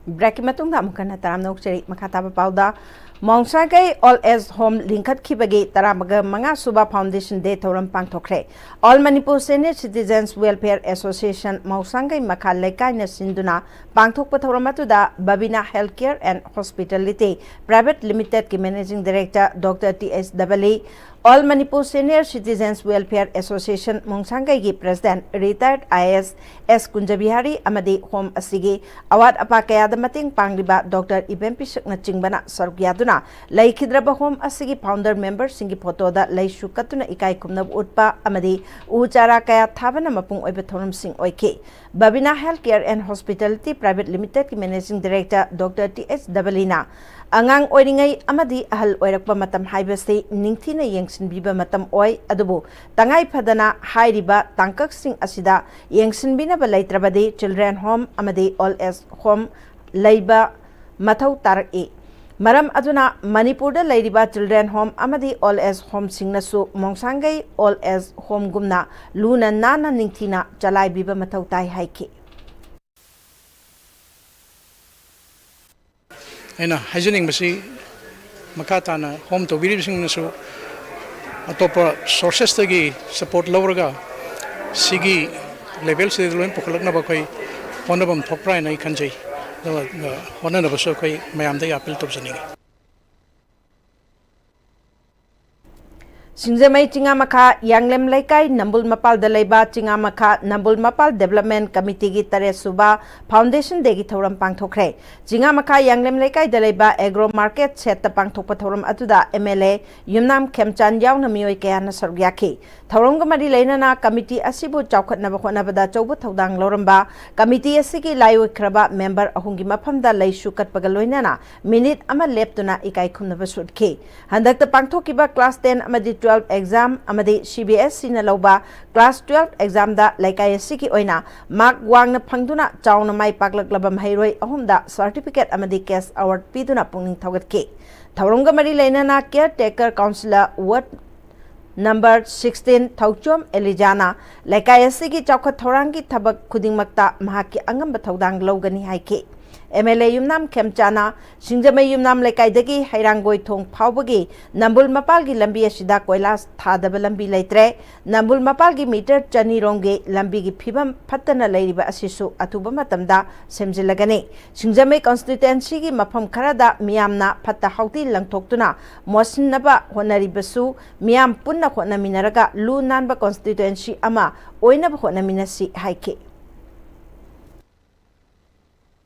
Break ꯀꯤ ꯃꯇꯨꯡꯗ ꯑꯃꯨꯛ ꯍꯟꯅ ꯇꯔꯥꯝꯅ ꯑꯣꯛꯆꯔꯤ꯫ ꯃꯈꯥ ꯇꯥꯕ ꯄꯥꯎꯗ, ꯃꯣꯡꯁꯥꯒꯩ Old Age Home ꯂꯤꯡꯈꯠꯈꯤꯕꯒꯤ ꯇꯔꯥꯃꯉꯥ ꯁꯨꯕ Foundation Day ꯊꯧꯔꯝ ꯄꯥꯡꯊꯣꯛꯈ꯭ꯔꯦ꯫ All Manipur Senior Citizens Welfare Association ꯃꯣꯡꯁꯥꯡꯒꯩ ꯃꯈꯥ ꯂꯩꯀꯥꯏꯅ ꯁꯤꯟꯗꯨꯅ ꯄꯥꯡꯊꯣꯛꯄ ꯊꯧꯔꯝ ꯑꯗꯨꯗ Babina Healthcare and Hospitality Private Limited ꯀꯤ Managing Director Doctor T H Dabali, All Manipur Senior Citizens Welfare Association ꯃꯣꯡꯁꯥꯡꯒꯩꯒꯤ President Retired I A S S ꯀꯨꯟꯖꯕꯤꯍꯥꯔꯤ ꯑꯃꯗꯤ home ꯑꯁꯤꯒꯤ ꯑꯋꯥꯠ ꯑꯄꯥ ꯀꯌꯥꯗ ꯃꯇꯦꯡ ꯄꯥꯡꯂꯤꯕ Doctor ꯏꯕꯦꯝ ꯄꯤꯁꯛꯅꯆꯤꯡꯕꯅ ꯁꯔꯨꯛ ꯌꯥꯗꯨꯅ ꯂꯩꯈꯤꯗ꯭ꯔꯕ home ꯑꯁꯤꯒꯤ founder member ꯁꯤꯡꯒꯤ photo ꯗ ꯂꯩꯁꯨ ꯀꯠꯇꯨꯅ ꯏꯀꯥꯏ ꯈꯨꯝꯅꯕ ꯎꯠꯄ ꯑꯃꯗꯤ ꯎ ꯆꯥꯔꯥ ꯀꯌꯥ ꯊꯥꯕꯅ ꯃꯄꯨꯡ ꯑꯣꯏꯕ ꯊꯧꯔꯝꯁꯤꯡ ꯑꯣꯏꯈꯤ꯫ Babina Healthcare and Hospitality Private Limited ꯀꯤ Managing Director Doctor T H Dabali ꯅ ꯑꯉꯥꯡ ꯑꯣꯏꯔꯤꯉꯩ ꯑꯃꯗꯤ ꯑꯍꯜ ꯑꯣꯏꯔꯛꯄ ꯃꯇꯝ ꯍꯥꯏꯕꯁꯤ ꯅꯤꯡꯊꯤꯅ ꯌꯦꯡꯁꯤꯟꯕꯤꯕ ꯃꯇꯝ ꯑꯣꯏ, ꯑꯗꯨꯕꯨ ꯇꯉꯥꯏ ꯐꯗꯅ ꯍꯥꯏꯔꯤꯕ ꯇꯥꯡꯀꯛꯁꯤꯡ ꯑꯁꯤꯗ ꯌꯦꯡꯁꯤꯟꯕꯤꯅꯕ ꯂꯩꯇ꯭ꯔꯕꯗꯤ children home ꯑꯃꯗꯤ old age home ꯂꯩꯕ ꯃꯊꯧ ꯇꯥꯔꯛꯏ꯫ ꯃꯔꯝ ꯑꯗꯨꯅ ꯃꯅꯤꯄꯨꯔꯗ ꯂꯩꯔꯤꯕ children home ꯑꯃꯗꯤ old age home ꯁꯤꯡꯅꯁꯨ ꯃꯣꯡꯁꯥꯡꯒꯩ old age home ꯒꯨꯝꯅ ꯂꯨꯅ ꯅꯥꯟꯅ ꯅꯤꯡꯊꯤꯅ ꯆꯂꯥꯏꯕꯤꯕ ꯃꯊꯧ ꯇꯥꯏ ꯍꯥꯏꯈꯤ꯫ ꯑꯩꯅ ꯍꯥꯏꯖꯅꯤꯡꯕꯁꯤ, ꯃꯈꯥ ꯇꯥꯅ home ꯇꯧꯕꯤꯔꯤꯕꯁꯤꯡꯅꯁꯨ ꯑꯇꯣꯞꯄ sources ꯇꯒꯤ support ꯂꯧꯔꯒ ꯁꯤꯒꯤ level ꯁꯤꯗ ꯂꯣꯏ ꯄꯨꯈꯠꯂꯛꯅꯕ ꯑꯩꯈꯣꯏ ꯍꯣꯠꯅꯐꯝ ꯊꯣꯛꯄ꯭ꯔꯥ ꯍꯥꯏꯅ ꯑꯩ ꯈꯟꯖꯩ꯫ ꯑꯗꯨꯒ ꯍꯣꯠꯅꯅꯕꯁꯨ ꯑꯩꯈꯣꯏ ꯃꯌꯥꯝꯗ ꯑꯩ appeal ꯇꯧꯖꯅꯤꯡꯉꯤ꯫ ꯁꯤꯡꯖꯃꯩ ꯆꯤꯡꯉꯥꯃꯈꯥ ꯌꯥꯡꯂꯦꯝ ꯂꯩꯀꯥꯏ ꯅꯝꯕꯨꯜ ꯃꯄꯥꯜꯗ ꯂꯩꯕ ꯆꯤꯡꯉꯥꯃꯈꯥ ꯅꯝꯕꯨꯜ ꯃꯄꯥꯜ Development Committeeꯒꯤ ꯇꯔꯦꯠ ꯁꯨꯕ Foundation Dayꯒꯤ ꯊꯧꯔꯝ ꯄꯥꯡꯊꯣꯛꯈ꯭ꯔꯦ꯫ ꯆꯤꯡꯉꯥꯃꯈꯥ ꯌꯥꯡꯂꯦꯝ ꯂꯩꯀꯥꯏꯗ ꯂꯩꯕ Agro Market Shedꯇ ꯄꯥꯡꯊꯣꯛꯄ ꯊꯧꯔꯝ ꯑꯗꯨꯗ MLA ꯌꯨꯝꯅꯥꯝ ꯈꯦꯝꯆꯥꯟ ꯌꯥꯎꯅ ꯃꯤꯑꯣꯏ ꯀꯌꯥꯅ ꯁꯔꯨꯛ ꯌꯥꯈꯤ꯫ ꯊꯧꯔꯝꯒ ꯃꯔꯤ ꯂꯩꯅꯅ committee ꯑꯁꯤꯕꯨ ꯆꯥꯎꯈꯠꯅꯕ ꯍꯣꯠꯅꯕꯗ ꯑꯆꯧꯕ ꯊꯧꯗꯥꯡ ꯂꯧꯔꯝꯕ committee ꯑꯁꯤꯒꯤ ꯂꯥꯏꯑꯣꯏꯈ꯭ꯔꯕ member ꯑꯍꯨꯝꯒꯤ ꯃꯐꯝꯗ ꯂꯩꯁꯨ ꯀꯠꯄꯒ ꯂꯣꯏꯅꯅ minute ꯑꯃ ꯂꯦꯞꯇꯨꯅ ꯏꯀꯥꯏ ꯈꯨꯝꯅꯕꯁꯨ ꯎꯠꯈꯤ꯫ ꯍꯟꯗꯛꯇ ꯄꯥꯡꯊꯣꯛꯈꯤꯕ class ten ꯑꯃꯗꯤ twelve exam ꯑꯃꯗꯤ CBSEꯅ ꯂꯧꯕ class twelve examꯗ ꯂꯩꯀꯥꯏ ꯑꯁꯤꯒꯤ ꯑꯣꯏꯅ mark ꯋꯥꯡꯅ ꯐꯪꯗꯨꯅ ꯆꯥꯎꯅ ꯃꯥꯏ ꯄꯥꯛꯂꯛꯂꯕ ꯃꯍꯩꯔꯣꯏ ꯑꯍꯨꯝꯗ certificate ꯑꯃꯗꯤ cash award ꯄꯤꯗꯨꯅ ꯄꯨꯛꯅꯤꯡ ꯊꯧꯒꯠꯈꯤ꯫ ꯊꯧꯔꯝꯒ ꯃꯔꯤ ꯂꯩꯅꯅ caretaker councillor ward number sixteen Thouchom ꯑꯦꯂꯤꯖꯥꯅ ꯂꯩꯀꯥꯏ ꯑꯁꯤꯒꯤ ꯆꯥꯎꯈꯠ ꯊꯧꯔꯥꯡꯒꯤ ꯊꯕꯛ ꯈꯨꯗꯤꯡꯃꯛꯇ ꯃꯍꯥꯛꯀꯤ ꯑꯉꯝꯕ ꯊꯧꯗꯥꯡ ꯂꯧꯒꯅꯤ ꯍꯥꯏꯈꯤ꯫ MLA ꯌꯨꯝꯅꯥꯝ ꯈꯦꯝꯆꯥꯅ ꯁꯤꯡꯖꯃꯩ ꯌꯨꯝꯅꯥꯝ ꯂꯩꯀꯥꯏꯗꯒꯤ ꯍꯩꯔꯥꯡꯒꯣꯏ ꯊꯣꯡ ꯐꯥꯎꯕꯒꯤ ꯅꯝꯕꯨꯜ ꯃꯄꯥꯜꯒꯤ ꯂꯝꯕꯤ ꯑꯁꯤꯗ ꯀꯣꯏꯂꯥꯁ ꯊꯥꯗꯕ ꯂꯝꯕꯤ ꯂꯩꯇ꯭ꯔꯦ꯫ ꯅꯝꯕꯨꯜ ꯃꯄꯥꯜꯒꯤ meter ꯆꯅꯤ ꯔꯣꯝꯒꯤ ꯂꯝꯕꯤꯒꯤ ꯐꯤꯕꯝ ꯐꯠꯇꯅ ꯂꯩꯔꯤꯕ ꯑꯁꯤꯁꯨ ꯑꯊꯨꯕ ꯃꯇꯝꯗ ꯁꯦꯝꯖꯤꯜꯂꯒꯅꯤ꯫ ꯁꯤꯡꯖꯃꯩ constituencyꯒꯤ ꯃꯐꯝ ꯈꯔꯗ ꯃꯤꯌꯥꯝꯅ ꯐꯠꯇ ꯍꯥꯎꯗꯤ ꯂꯪꯊꯣꯛꯇꯨꯅ ꯃꯣꯠꯁꯤꯟꯅꯕ ꯍꯣꯠꯅꯔꯤꯕꯁꯨ ꯃꯤꯌꯥꯝ ꯄꯨꯟꯅ ꯍꯣꯠꯅꯃꯤꯟꯅꯔꯒ ꯂꯨ ꯅꯥꯟꯕ constituency ꯑꯃ ꯑꯣꯏꯅꯕ ꯍꯣꯠꯅꯃꯤꯟꯅꯁꯤ ꯍꯥꯏꯈꯤ꯫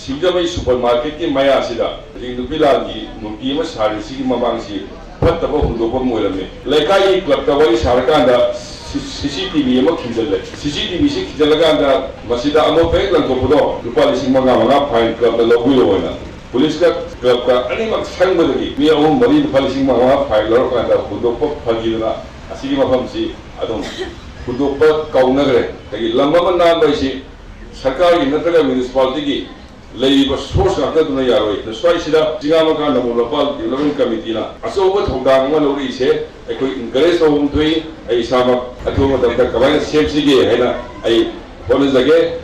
ꯁꯤꯡꯖꯃꯩ supermarketꯀꯤ ꯃꯌꯥꯁꯤꯗ ꯍꯧꯖꯤꯛ ꯅꯨꯄꯤ ꯂꯥꯟꯒꯤ ꯃꯨꯔꯇꯤ ꯑꯃ ꯁꯥꯔꯤꯁꯤꯒꯤ ꯃꯃꯥꯡꯁꯤ ꯐꯠꯇꯕ ꯍꯨꯟꯗꯣꯛꯐꯝ ꯑꯣꯏꯔꯝꯃꯤ꯫ ꯂꯩꯀꯥꯏꯒꯤ clubꯇ ꯋꯥꯔꯤ ꯁꯥꯔꯀꯥꯟꯗ CCTV ꯑꯃ ꯈꯤꯟꯖꯜꯂꯦ꯫ CCTVꯁꯤ ꯈꯤꯟꯖꯜꯂꯀꯥꯟꯗ ꯃꯁꯤꯗ ꯑꯃꯣꯠꯄ ꯍꯦꯛ ꯂꯪꯊꯣꯛꯄꯗꯣ ꯂꯨꯄꯥ ꯂꯤꯁꯤꯡ ꯃꯉꯥ ꯃꯉꯥ fine clubꯇ ꯂꯧꯕꯤꯌꯣꯅ policeꯀ clubꯀ ꯑꯅꯤꯃꯛ ꯁꯪꯕꯗꯒꯤ ꯃꯤ ꯑꯍꯨꯝ ꯃꯔꯤ ꯂꯨꯄꯥ ꯂꯤꯁꯤꯡ ꯃꯉꯥ ꯃꯉꯥ fine ꯂꯧꯔꯀꯥꯟꯗ ꯍꯨꯟꯗꯣꯛꯄ ꯐꯈꯤꯗꯅ ꯑꯁꯤꯒꯤ ꯃꯐꯝꯁꯤ ꯑꯗꯨꯝ ꯍꯨꯟꯗꯣꯛꯄ ꯀꯥꯎꯅꯈ꯭ꯔꯦ꯫ ꯑꯗꯒꯤ ꯂꯝ ꯑꯃ ꯅꯥꯟꯕ ꯍꯥꯏꯁꯤ ꯁꯔꯀꯥꯔꯒꯤ ꯅꯠꯇ꯭ꯔꯒ municipalityꯒꯤ ꯂꯩꯔꯤꯕ source ꯉꯥꯛꯇꯗꯨꯅ ꯌꯥꯔꯣꯏ꯫ ꯑꯗꯨꯅ ꯁ꯭ꯋꯥꯏꯁꯤꯗ ꯆꯤꯡꯉꯥꯃꯈꯥ ꯅꯝꯕꯨꯜ ꯃꯄꯥꯜ Development Committeeꯅ ꯑꯆꯧꯕ ꯊꯧꯗꯥꯡ ꯑꯃ ꯂꯧꯔꯛꯏꯁꯦ ꯑꯩꯈꯣꯏ encourage ꯇꯧꯐꯝ ꯊꯣꯛꯏ꯫ ꯑꯩ ꯏꯁꯥꯃꯛ ꯑꯊꯨꯕ ꯃꯇꯝꯗ ꯀꯃꯥꯏꯅ ꯁꯦꯝꯁꯤꯒꯦ ꯍꯥꯏꯅ ꯑꯩ ꯍꯣꯠꯅꯖꯒꯦ꯫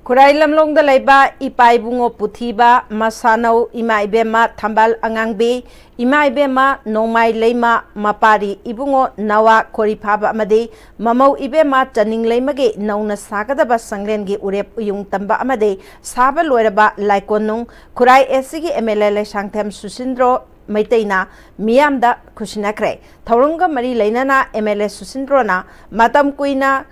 ꯈꯨꯔꯥꯏ ꯂꯝꯂꯣꯡꯗ ꯂꯩꯕ ꯏꯄꯥ ꯏꯕꯨꯡꯉꯣ ꯄꯨꯊꯤꯕ, ꯃꯁꯥꯅꯧ ꯏꯃꯥ ꯏꯕꯦꯝꯃ ꯊꯝꯕꯥꯜ ꯑꯉꯥꯡꯕꯤ, ꯏꯃꯥ ꯏꯕꯦꯝꯃ ꯅꯣꯡꯃꯥꯏ ꯂꯩꯃ, ꯃꯄꯥꯔꯤ ꯏꯕꯨꯡꯉꯣ ꯅꯋꯥ ꯈꯣꯔꯤꯐꯥꯕ ꯑꯃꯗꯤ ꯃꯃꯧ ꯏꯕꯦꯝꯃ ꯆꯅꯤꯡ ꯂꯩꯃꯒꯤ ꯅꯧꯅ ꯁꯥꯒꯗꯕ ꯁꯪꯂꯦꯟꯒꯤ ꯎꯔꯦꯞ ꯎꯌꯨꯡ ꯇꯝꯕ ꯑꯃꯗꯤ ꯁꯥꯕ ꯂꯣꯏꯔꯕ ꯂꯥꯏꯀꯣꯟꯅꯨꯡ ꯈꯨꯔꯥꯏ ACꯒꯤ MLA ꯂꯩꯁꯥꯡꯊꯦꯝ ꯁꯨꯁꯤꯟꯗ꯭ꯔꯣ ꯃꯩꯇꯩꯅ ꯃꯤꯌꯥꯝꯗ ꯈꯨꯠꯁꯤꯟꯅꯈ꯭ꯔꯦ꯫ ꯊꯧꯔꯝꯒ ꯃꯔꯤ ꯂꯩꯅꯅ ꯑꯦꯝ ꯑꯦꯜ ꯑꯦ ꯁꯨꯁꯤꯟꯗ꯭ꯔꯣꯅ ꯃꯇꯝ ꯀꯨꯏꯅ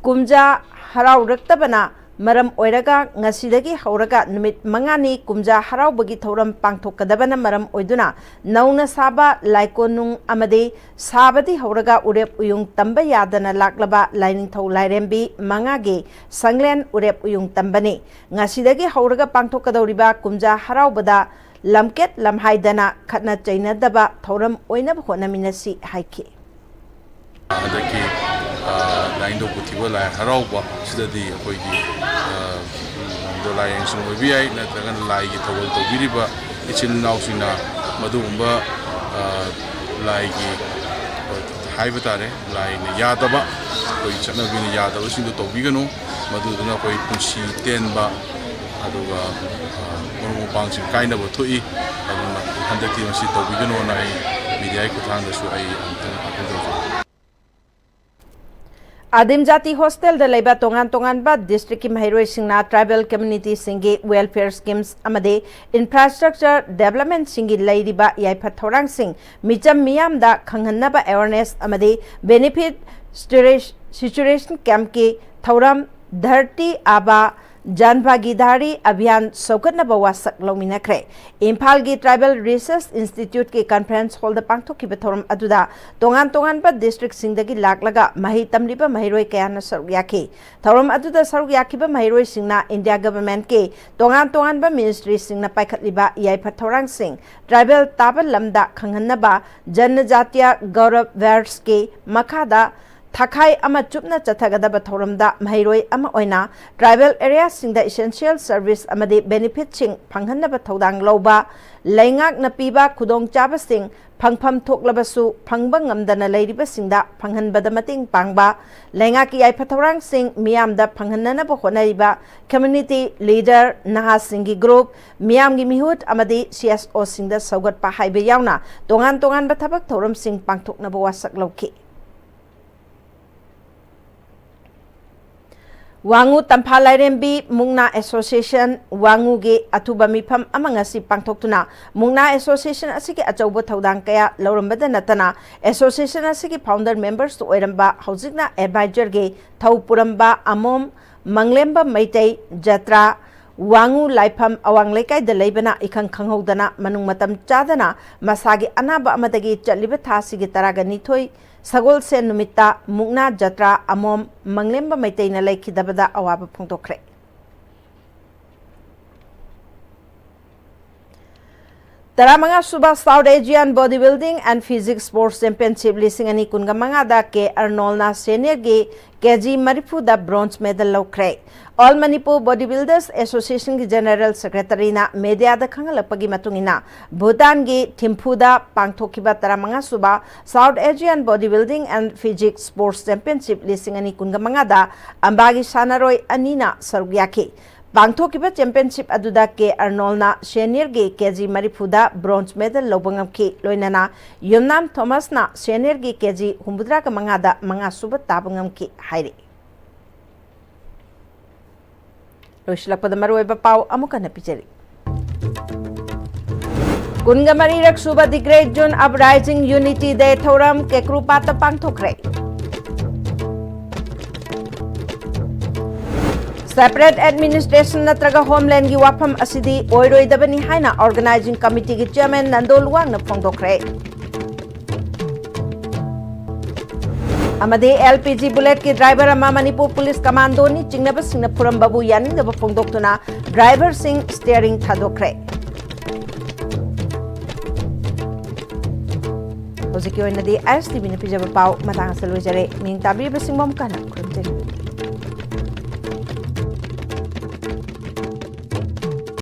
ꯀꯨꯝꯖꯥ ꯍꯔꯥꯎꯔꯛꯇꯕꯅ ꯃꯔꯝ ꯑꯣꯏꯔꯒ ꯉꯁꯤꯗꯒꯤ ꯍꯧꯔꯒ ꯅꯨꯃꯤꯠ ꯃꯉꯥꯅꯤ ꯀꯨꯝꯖꯥ ꯍꯔꯥꯎꯕꯒꯤ ꯊꯧꯔꯝ ꯄꯥꯡꯊꯣꯛꯀꯗꯕꯅ ꯃꯔꯝ ꯑꯣꯏꯗꯨꯅ ꯅꯧꯅ ꯁꯥꯕ ꯂꯥꯏꯀꯣꯟꯅꯨꯡ ꯑꯃꯗꯤ ꯁꯥꯕꯗꯤ ꯍꯧꯔꯒ ꯎꯔꯦꯞ ꯎꯌꯨꯡ ꯇꯝꯕ ꯌꯥꯗꯅ ꯂꯥꯛꯂꯕ ꯂꯥꯏꯅꯤꯡꯊꯧ ꯂꯥꯏꯔꯦꯝꯕꯤ ꯃꯉꯥꯒꯤ ꯁꯪꯂꯦꯟ ꯎꯔꯦꯞ ꯎꯌꯨꯡ ꯇꯝꯕꯅꯤ꯫ ꯉꯁꯤꯗꯒꯤ ꯍꯧꯔꯒ ꯄꯥꯡꯊꯣꯛꯀꯗꯧꯔꯤꯕ ꯀꯨꯝꯖꯥ ꯍꯔꯥꯎꯕꯗ ꯂꯝꯀꯦꯠ ꯂꯝꯍꯥꯏꯗꯅ ꯈꯠꯅ ꯆꯩꯅꯗꯕ ꯊꯧꯔꯝ ꯑꯣꯏꯅꯕ ꯍꯣꯠꯅꯃꯤꯟꯅꯁꯤ ꯍꯥꯏꯈꯤ꯫ ꯍꯟꯗꯛꯀꯤ ꯂꯥꯏꯅꯤꯡꯊꯧ ꯄꯨꯊꯤꯕ ꯂꯥꯏ ꯍꯔꯥꯎꯕ ꯁꯤꯗꯗꯤ ꯑꯩꯈꯣꯏꯒꯤ ꯗꯣꯂꯥꯏ ꯌꯦꯡꯁꯪ ꯑꯣꯏꯕ ꯌꯥꯏ, ꯅꯠꯇ꯭ꯔꯒꯅ ꯂꯥꯏꯒꯤ ꯊꯧꯒꯜ ꯇꯧꯕꯤꯔꯤꯕ ꯏꯆꯤꯜ ꯏꯅꯥꯎꯁꯤꯡꯅ ꯃꯗꯨꯒꯨꯝꯕ ꯂꯥꯏꯒꯤ ꯍꯥꯏꯕ ꯇꯥꯔꯦ, ꯂꯥꯏꯅ ꯌꯥꯗꯕ, ꯑꯩꯈꯣꯏ ꯆꯠꯅꯕꯤꯅ ꯌꯥꯗꯕꯁꯤꯡꯗꯣ ꯇꯧꯕꯤꯒꯅꯨ꯫ ꯃꯗꯨꯗꯨꯅ ꯑꯩꯈꯣꯏ ꯄꯨꯟꯁꯤ ꯇꯦꯟꯕ ꯑꯗꯨꯒ ꯃꯔꯨꯞ ꯃꯄꯥꯡꯁꯤꯡ ꯀꯥꯏꯅꯕ ꯊꯣꯛꯏ꯫ ꯑꯗꯨꯅ ꯍꯟꯗꯛꯇꯤ ꯃꯁꯤ ꯇꯧꯕꯤꯒꯅꯣꯅ ꯑꯩ ꯃꯤꯗꯤꯌꯥꯒꯤ ꯈꯨꯠꯊꯥꯡꯗꯁꯨ ꯑꯩ ꯑꯃꯨꯛꯇꯪ ꯑꯥꯄꯤꯜ ꯇꯧꯖꯔꯤ꯫ ꯑꯗꯤꯝ ꯖꯥꯇꯤ ꯍꯣꯁꯇꯦꯜꯗ ꯂꯩꯕ ꯇꯣꯉꯥꯟ ꯇꯣꯉꯥꯟꯕ ꯗꯤꯁꯇ꯭ꯔꯤꯛꯀꯤ ꯃꯍꯩꯔꯣꯏꯁꯤꯡꯅ ꯇ꯭ꯔꯥꯏꯕꯦꯜ ꯀꯝꯃ꯭ꯌꯨꯅꯤꯇꯤꯁꯤꯡꯒꯤ ꯋꯦꯜꯐꯤꯌꯔ ꯁ꯭ꯀꯤꯝꯁ ꯑꯃꯗꯤ ꯏꯟꯐ꯭ꯔꯥꯁ꯭ꯇ꯭ꯔꯛꯆꯔ ꯗꯦꯕꯂꯞꯃꯦꯟꯠꯁꯤꯡꯒꯤ ꯂꯩꯔꯤꯕ ꯌꯥꯏꯐ ꯊꯧꯔꯥꯡꯁꯤꯡ ꯃꯤꯆꯝ ꯃꯤꯌꯥꯝꯗ ꯈꯪꯍꯟꯅꯕ ꯑꯦꯋꯥꯔꯅꯦꯁ ꯑꯃꯗꯤ ꯕꯦꯅꯤꯐꯤꯠ ꯁꯤꯆꯨꯔꯦꯁꯟ ꯀꯦꯝꯞꯀꯤ ꯊꯧꯔꯝ ꯙꯔꯇꯤ ꯑꯥꯕꯥ ꯖꯟ ꯚꯥꯒꯤꯗꯥꯔꯤ ꯑꯚꯤꯌꯥꯟ ꯁꯧꯒꯠꯅꯕ ꯋꯥꯁꯛ ꯂꯧꯃꯤꯟꯅꯈ꯭ꯔꯦ꯫ ꯏꯝꯐꯥꯜꯒꯤ ꯇ꯭ꯔꯥꯏꯕꯦꯜ ꯔꯤꯁꯔꯁ ꯏꯟꯁꯇꯤꯇ꯭ꯌꯨꯠꯀꯤ ꯀꯟꯐ꯭ꯔꯦꯟꯁ ꯍꯣꯜꯗ ꯄꯥꯡꯊꯣꯛꯈꯤꯕ ꯊꯧꯔꯝ ꯑꯗꯨꯗ ꯇꯣꯉꯥꯟ ꯇꯣꯉꯥꯟꯕ ꯗꯤꯁꯇ꯭ꯔꯤꯛꯁꯤꯡꯗꯒꯤ ꯂꯥꯛꯂꯒ ꯃꯍꯩ ꯇꯝꯂꯤꯕ ꯃꯍꯩꯔꯣꯏ ꯀꯌꯥꯅ ꯁꯔꯨꯛ ꯌꯥꯈꯤ꯫ ꯊꯧꯔꯝ ꯑꯗꯨꯗ ꯁꯔꯨꯛ ꯌꯥꯈꯤꯕ ꯃꯍꯩꯔꯣꯏꯁꯤꯡꯅ ꯏꯟꯗꯤꯌꯥ ꯒꯚꯔꯟꯃꯦꯟꯠꯀꯤ ꯇꯣꯉꯥꯟ ꯇꯣꯉꯥꯟꯕ ꯃꯤꯅꯤꯁꯇ꯭ꯔꯤꯁꯤꯡꯅ ꯄꯥꯏꯈꯠꯂꯤꯕ ꯌꯥꯏꯐ ꯊꯧꯔꯥꯡꯁꯤꯡ ꯇ꯭ꯔꯥꯏꯕꯦꯜ ꯇꯥꯕ ꯂꯝꯗ ꯈꯪꯍꯟꯅꯕ ꯖꯟꯅꯖꯥꯇꯤꯌꯥ ꯒꯧꯔꯕ ꯋꯦꯔꯁꯀꯤ ꯃꯈꯥꯗ ꯊꯥꯈꯥꯏ ꯑꯃ ꯆꯨꯞꯅ ꯆꯠꯊꯒꯗꯕ ꯊꯧꯔꯝꯗ ꯃꯍꯩꯔꯣꯏ ꯑꯃ ꯑꯣꯏꯅ ꯇ꯭ꯔꯥꯏꯕꯦꯜ ꯑꯦꯔꯤꯌꯥꯁꯤꯡꯗ ꯏꯁꯦꯟꯁꯤꯌꯦꯜ ꯁꯔꯚꯤꯁ ꯑꯃꯗꯤ ꯕꯦꯅꯤꯐꯤꯠꯁꯤꯡ ꯐꯪꯍꯟꯅꯕ ꯊꯧꯗꯥꯡ ꯂꯧꯕ, ꯂꯩꯉꯥꯛꯅ ꯄꯤꯕ ꯈꯨꯗꯣꯡꯆꯥꯕꯁꯤꯡ ꯐꯪꯐꯝ ꯊꯣꯛꯂꯕꯁꯨ ꯐꯪꯕ ꯉꯝꯗꯅ ꯂꯩꯔꯤꯕꯁꯤꯡꯗ ꯐꯪꯍꯟꯕꯗ ꯃꯇꯦꯡ ꯄꯥꯡꯕ, ꯂꯩꯉꯥꯛꯀꯤ ꯌꯥꯏꯐ ꯊꯧꯔꯥꯡꯁꯤꯡ ꯃꯤꯌꯥꯝꯗ ꯐꯪꯍꯟꯅꯅꯕ ꯍꯣꯠꯅꯔꯤꯕ ꯀꯝꯃ꯭ꯌꯨꯅꯤꯇꯤ ꯂꯤꯗꯔ, ꯅꯍꯥꯁꯤꯡꯒꯤ ꯒ꯭ꯔꯨꯞ, ꯃꯤꯌꯥꯝꯒꯤ ꯃꯤꯍꯨꯠ ꯑꯃꯗꯤ ꯁꯤ ꯑꯦꯁ ꯑꯣꯁꯤꯡꯗ ꯁꯧꯒꯠꯄ ꯍꯥꯏꯕ ꯌꯥꯎꯅ ꯇꯣꯉꯥꯟ ꯇꯣꯉꯥꯟꯕ ꯊꯕꯛ ꯊꯧꯔꯝꯁꯤꯡ ꯄꯥꯡꯊꯣꯛꯅꯕ ꯋꯥꯁꯛ ꯂꯧꯈꯤ꯫ ꯋꯥꯉꯨ ꯇꯝꯐꯥ ꯂꯥꯏꯔꯦꯝꯕꯤ ꯃꯨꯛꯅꯥ ꯑꯦꯁꯣꯁꯤꯌꯦꯁꯟ ꯋꯥꯉꯨꯒꯤ ꯑꯊꯨꯕ ꯃꯤꯐꯝ ꯑꯃ ꯉꯁꯤ ꯄꯥꯡꯊꯣꯛꯇꯨꯅ, ꯃꯨꯛꯅꯥ ꯑꯦꯁꯣꯁꯤꯌꯦꯁꯟ ꯑꯁꯤꯒꯤ ꯑꯆꯧꯕ ꯊꯧꯗꯥꯡ ꯀꯌꯥ ꯂꯧꯔꯝꯕꯗ ꯅꯠꯇꯅ, ꯑꯦꯁꯣꯁꯤꯌꯦꯁꯟ ꯑꯁꯤꯒꯤ ꯐꯥꯎꯟꯗꯔ ꯃꯦꯝꯕꯔꯁꯨ ꯑꯣꯏꯔꯝꯕ, ꯍꯧꯖꯤꯛꯅ ꯑꯦꯗꯚꯥꯏꯖꯔꯒꯤ ꯊꯧ ꯄꯨꯔꯝꯕ ꯑꯃꯣꯝ ꯃꯪꯂꯦꯝꯕ ꯃꯩꯇꯩ ꯖꯇ꯭ꯔꯥ ꯋꯥꯉꯨ ꯂꯥꯏꯐꯝ ꯑꯋꯥꯡ ꯂꯩꯀꯥꯏꯗ ꯂꯩꯕꯅ ꯏꯈꯪ ꯈꯪꯍꯧꯗꯅ ꯃꯅꯨꯡ ꯃꯇꯝ ꯆꯥꯗꯅ ꯃꯁꯥꯒꯤ ꯑꯅꯥꯕ ꯑꯃꯗꯒꯤ ꯆꯠꯂꯤꯕ ꯊꯥ ꯑꯁꯤꯒꯤ ꯇꯔꯥꯒ ꯅꯤꯊꯣꯏ ꯁꯒꯣꯜꯁꯦꯟ ꯅꯨꯃꯤꯠꯇ ꯃꯨꯛꯅꯥ ꯖꯇ꯭ꯔꯥ ꯑꯃꯣꯝ ꯃꯪꯂꯦꯝꯕ ꯃꯩꯇꯩꯅ ꯂꯩꯈꯤꯗꯕꯗ ꯑꯋꯥꯕ ꯐꯣꯡꯗꯣꯛꯈ꯭ꯔꯦ꯫ ꯇꯔꯥꯃꯉꯥ ꯁꯨꯕ South Asian Bodybuilding and Physique Sports Championship ꯂꯤꯁꯤꯡ ꯑꯅꯤ ꯀꯨꯟꯒ ꯃꯉꯥꯗ ꯀꯦ ꯑꯔꯅꯣꯜꯅ ꯁꯦꯅꯤꯌꯔꯒꯤ ꯀꯦ ꯖꯤ ꯃꯔꯤꯐꯨꯗ bronze medal ꯂꯧꯈ꯭ꯔꯦ꯫ All Manipur Body Builders Associationꯒꯤ ꯖꯦꯅꯦꯔꯦꯜ ꯁꯦꯀ꯭ꯔꯦꯇꯔꯤꯅ ꯃꯦꯗꯤꯌꯥꯗ ꯈꯪꯍꯜꯂꯛꯄꯒꯤ ꯃꯇꯨꯡ ꯏꯟꯅ, ꯚꯨꯇꯥꯟꯒꯤ ꯊꯤꯝꯐꯨꯗ ꯄꯥꯡꯊꯣꯛꯈꯤꯕ ꯇꯔꯥꯃꯉꯥ ꯁꯨꯕ South Asian Bodybuilding and Physique Sports Championship ꯂꯤꯁꯤꯡ ꯑꯅꯤ ꯀꯨꯟꯒ ꯃꯉꯥꯗ ꯑꯝꯕꯥꯒꯤ ꯁꯥꯟꯅꯔꯣꯏ ꯑꯅꯤꯅ ꯁꯔꯨꯛ ꯌꯥꯈꯤ꯫ ꯄꯥꯡꯊꯣꯛꯈꯤꯕ ꯆꯦꯝꯄꯤꯌꯟꯁꯤꯞ ꯑꯗꯨꯗ ꯀꯦ ꯑꯔꯅꯣꯜꯅ ꯁꯦꯅꯤꯌꯔꯒꯤ ꯀꯦ ꯖꯤ ꯃꯔꯤꯐꯨꯗ bronze medal ꯂꯧꯕ ꯉꯝꯈꯤ꯫ ꯂꯣꯏꯅꯅ ꯌꯨꯝꯅꯥꯝ ꯊꯣꯃꯁꯅ ꯁꯦꯅꯤꯌꯔꯒꯤ ꯀꯦ ꯖꯤ ꯍꯨꯝꯐꯨꯇꯔꯥꯒ ꯃꯉꯥꯗ ꯃꯉꯥ ꯁꯨꯕ ꯇꯥꯕ ꯉꯝꯈꯤ ꯍꯥꯏꯔꯤ꯫ ꯂꯣꯏꯁꯤꯜꯂꯛꯄꯗ ꯃꯔꯨꯑꯣꯏꯕ ꯄꯥꯎ ꯑꯃꯨꯛ ꯍꯟꯅ ꯄꯤꯖꯔꯤ꯫ ꯀꯨꯟꯒ ꯃꯔꯤꯔꯛ ꯁꯨꯕ The Great June Uprising Unity Day ꯊꯧꯔꯝ ꯀꯦꯀ꯭ꯔꯨꯄꯥꯠꯇ ꯄꯥꯡꯊꯣꯛꯈ꯭ꯔꯦ꯫ Separate administration ꯅꯠꯇ꯭ꯔꯒ ꯍꯣꯝꯂꯦꯟꯒꯤ ꯋꯥꯐꯝ ꯑꯁꯤꯗꯤ ꯑꯣꯏꯔꯣꯏꯗꯕꯅꯤ ꯍꯥꯏꯅ ꯑꯣꯔꯒꯅꯥꯏꯖꯤꯡ ꯀꯃꯤꯇꯤꯒꯤ ꯆꯤꯌꯔꯃꯦꯟ ꯅꯟꯗꯣ ꯂꯨꯋꯥꯡꯅ ꯐꯣꯡꯗꯣꯛꯈ꯭ꯔꯦ꯫ ꯑꯃꯗꯤ ꯑꯦꯜ ꯄꯤ ꯖꯤ ꯕꯨꯂꯦꯠꯀꯤ ꯗ꯭ꯔꯥꯏꯚꯔ ꯑꯃ ꯃꯅꯤꯄꯨꯔ ꯄꯨꯂꯤꯁ ꯀꯃꯥꯟꯗꯣꯅꯤ ꯆꯤꯡꯅꯕꯁꯤꯡꯅ ꯐꯨꯔꯝꯕꯕꯨ ꯌꯥꯅꯤꯡꯗꯕ ꯐꯣꯡꯗꯣꯛꯇꯨꯅ ꯗ꯭ꯔꯥꯏꯚꯔꯁꯤꯡ ꯁ꯭ꯇꯤꯌꯔꯤꯡ ꯊꯥꯗꯣꯛꯈ꯭ꯔꯦ꯫ ꯍꯧꯖꯤꯛꯀꯤ ꯑꯣꯏꯅꯗꯤ ꯑꯥꯏ ꯑꯦꯁ ꯇꯤ ꯚꯤꯅ ꯄꯤꯖꯕ ꯄꯥꯎ ꯃꯇꯥꯡ ꯑꯁꯤꯗ ꯂꯣꯏꯖꯔꯦ꯫ ꯃꯤꯡ ꯇꯥꯕꯤꯔꯤꯕꯁꯤꯡꯕꯨ ꯑꯃꯨꯛꯀ ꯍꯟꯅ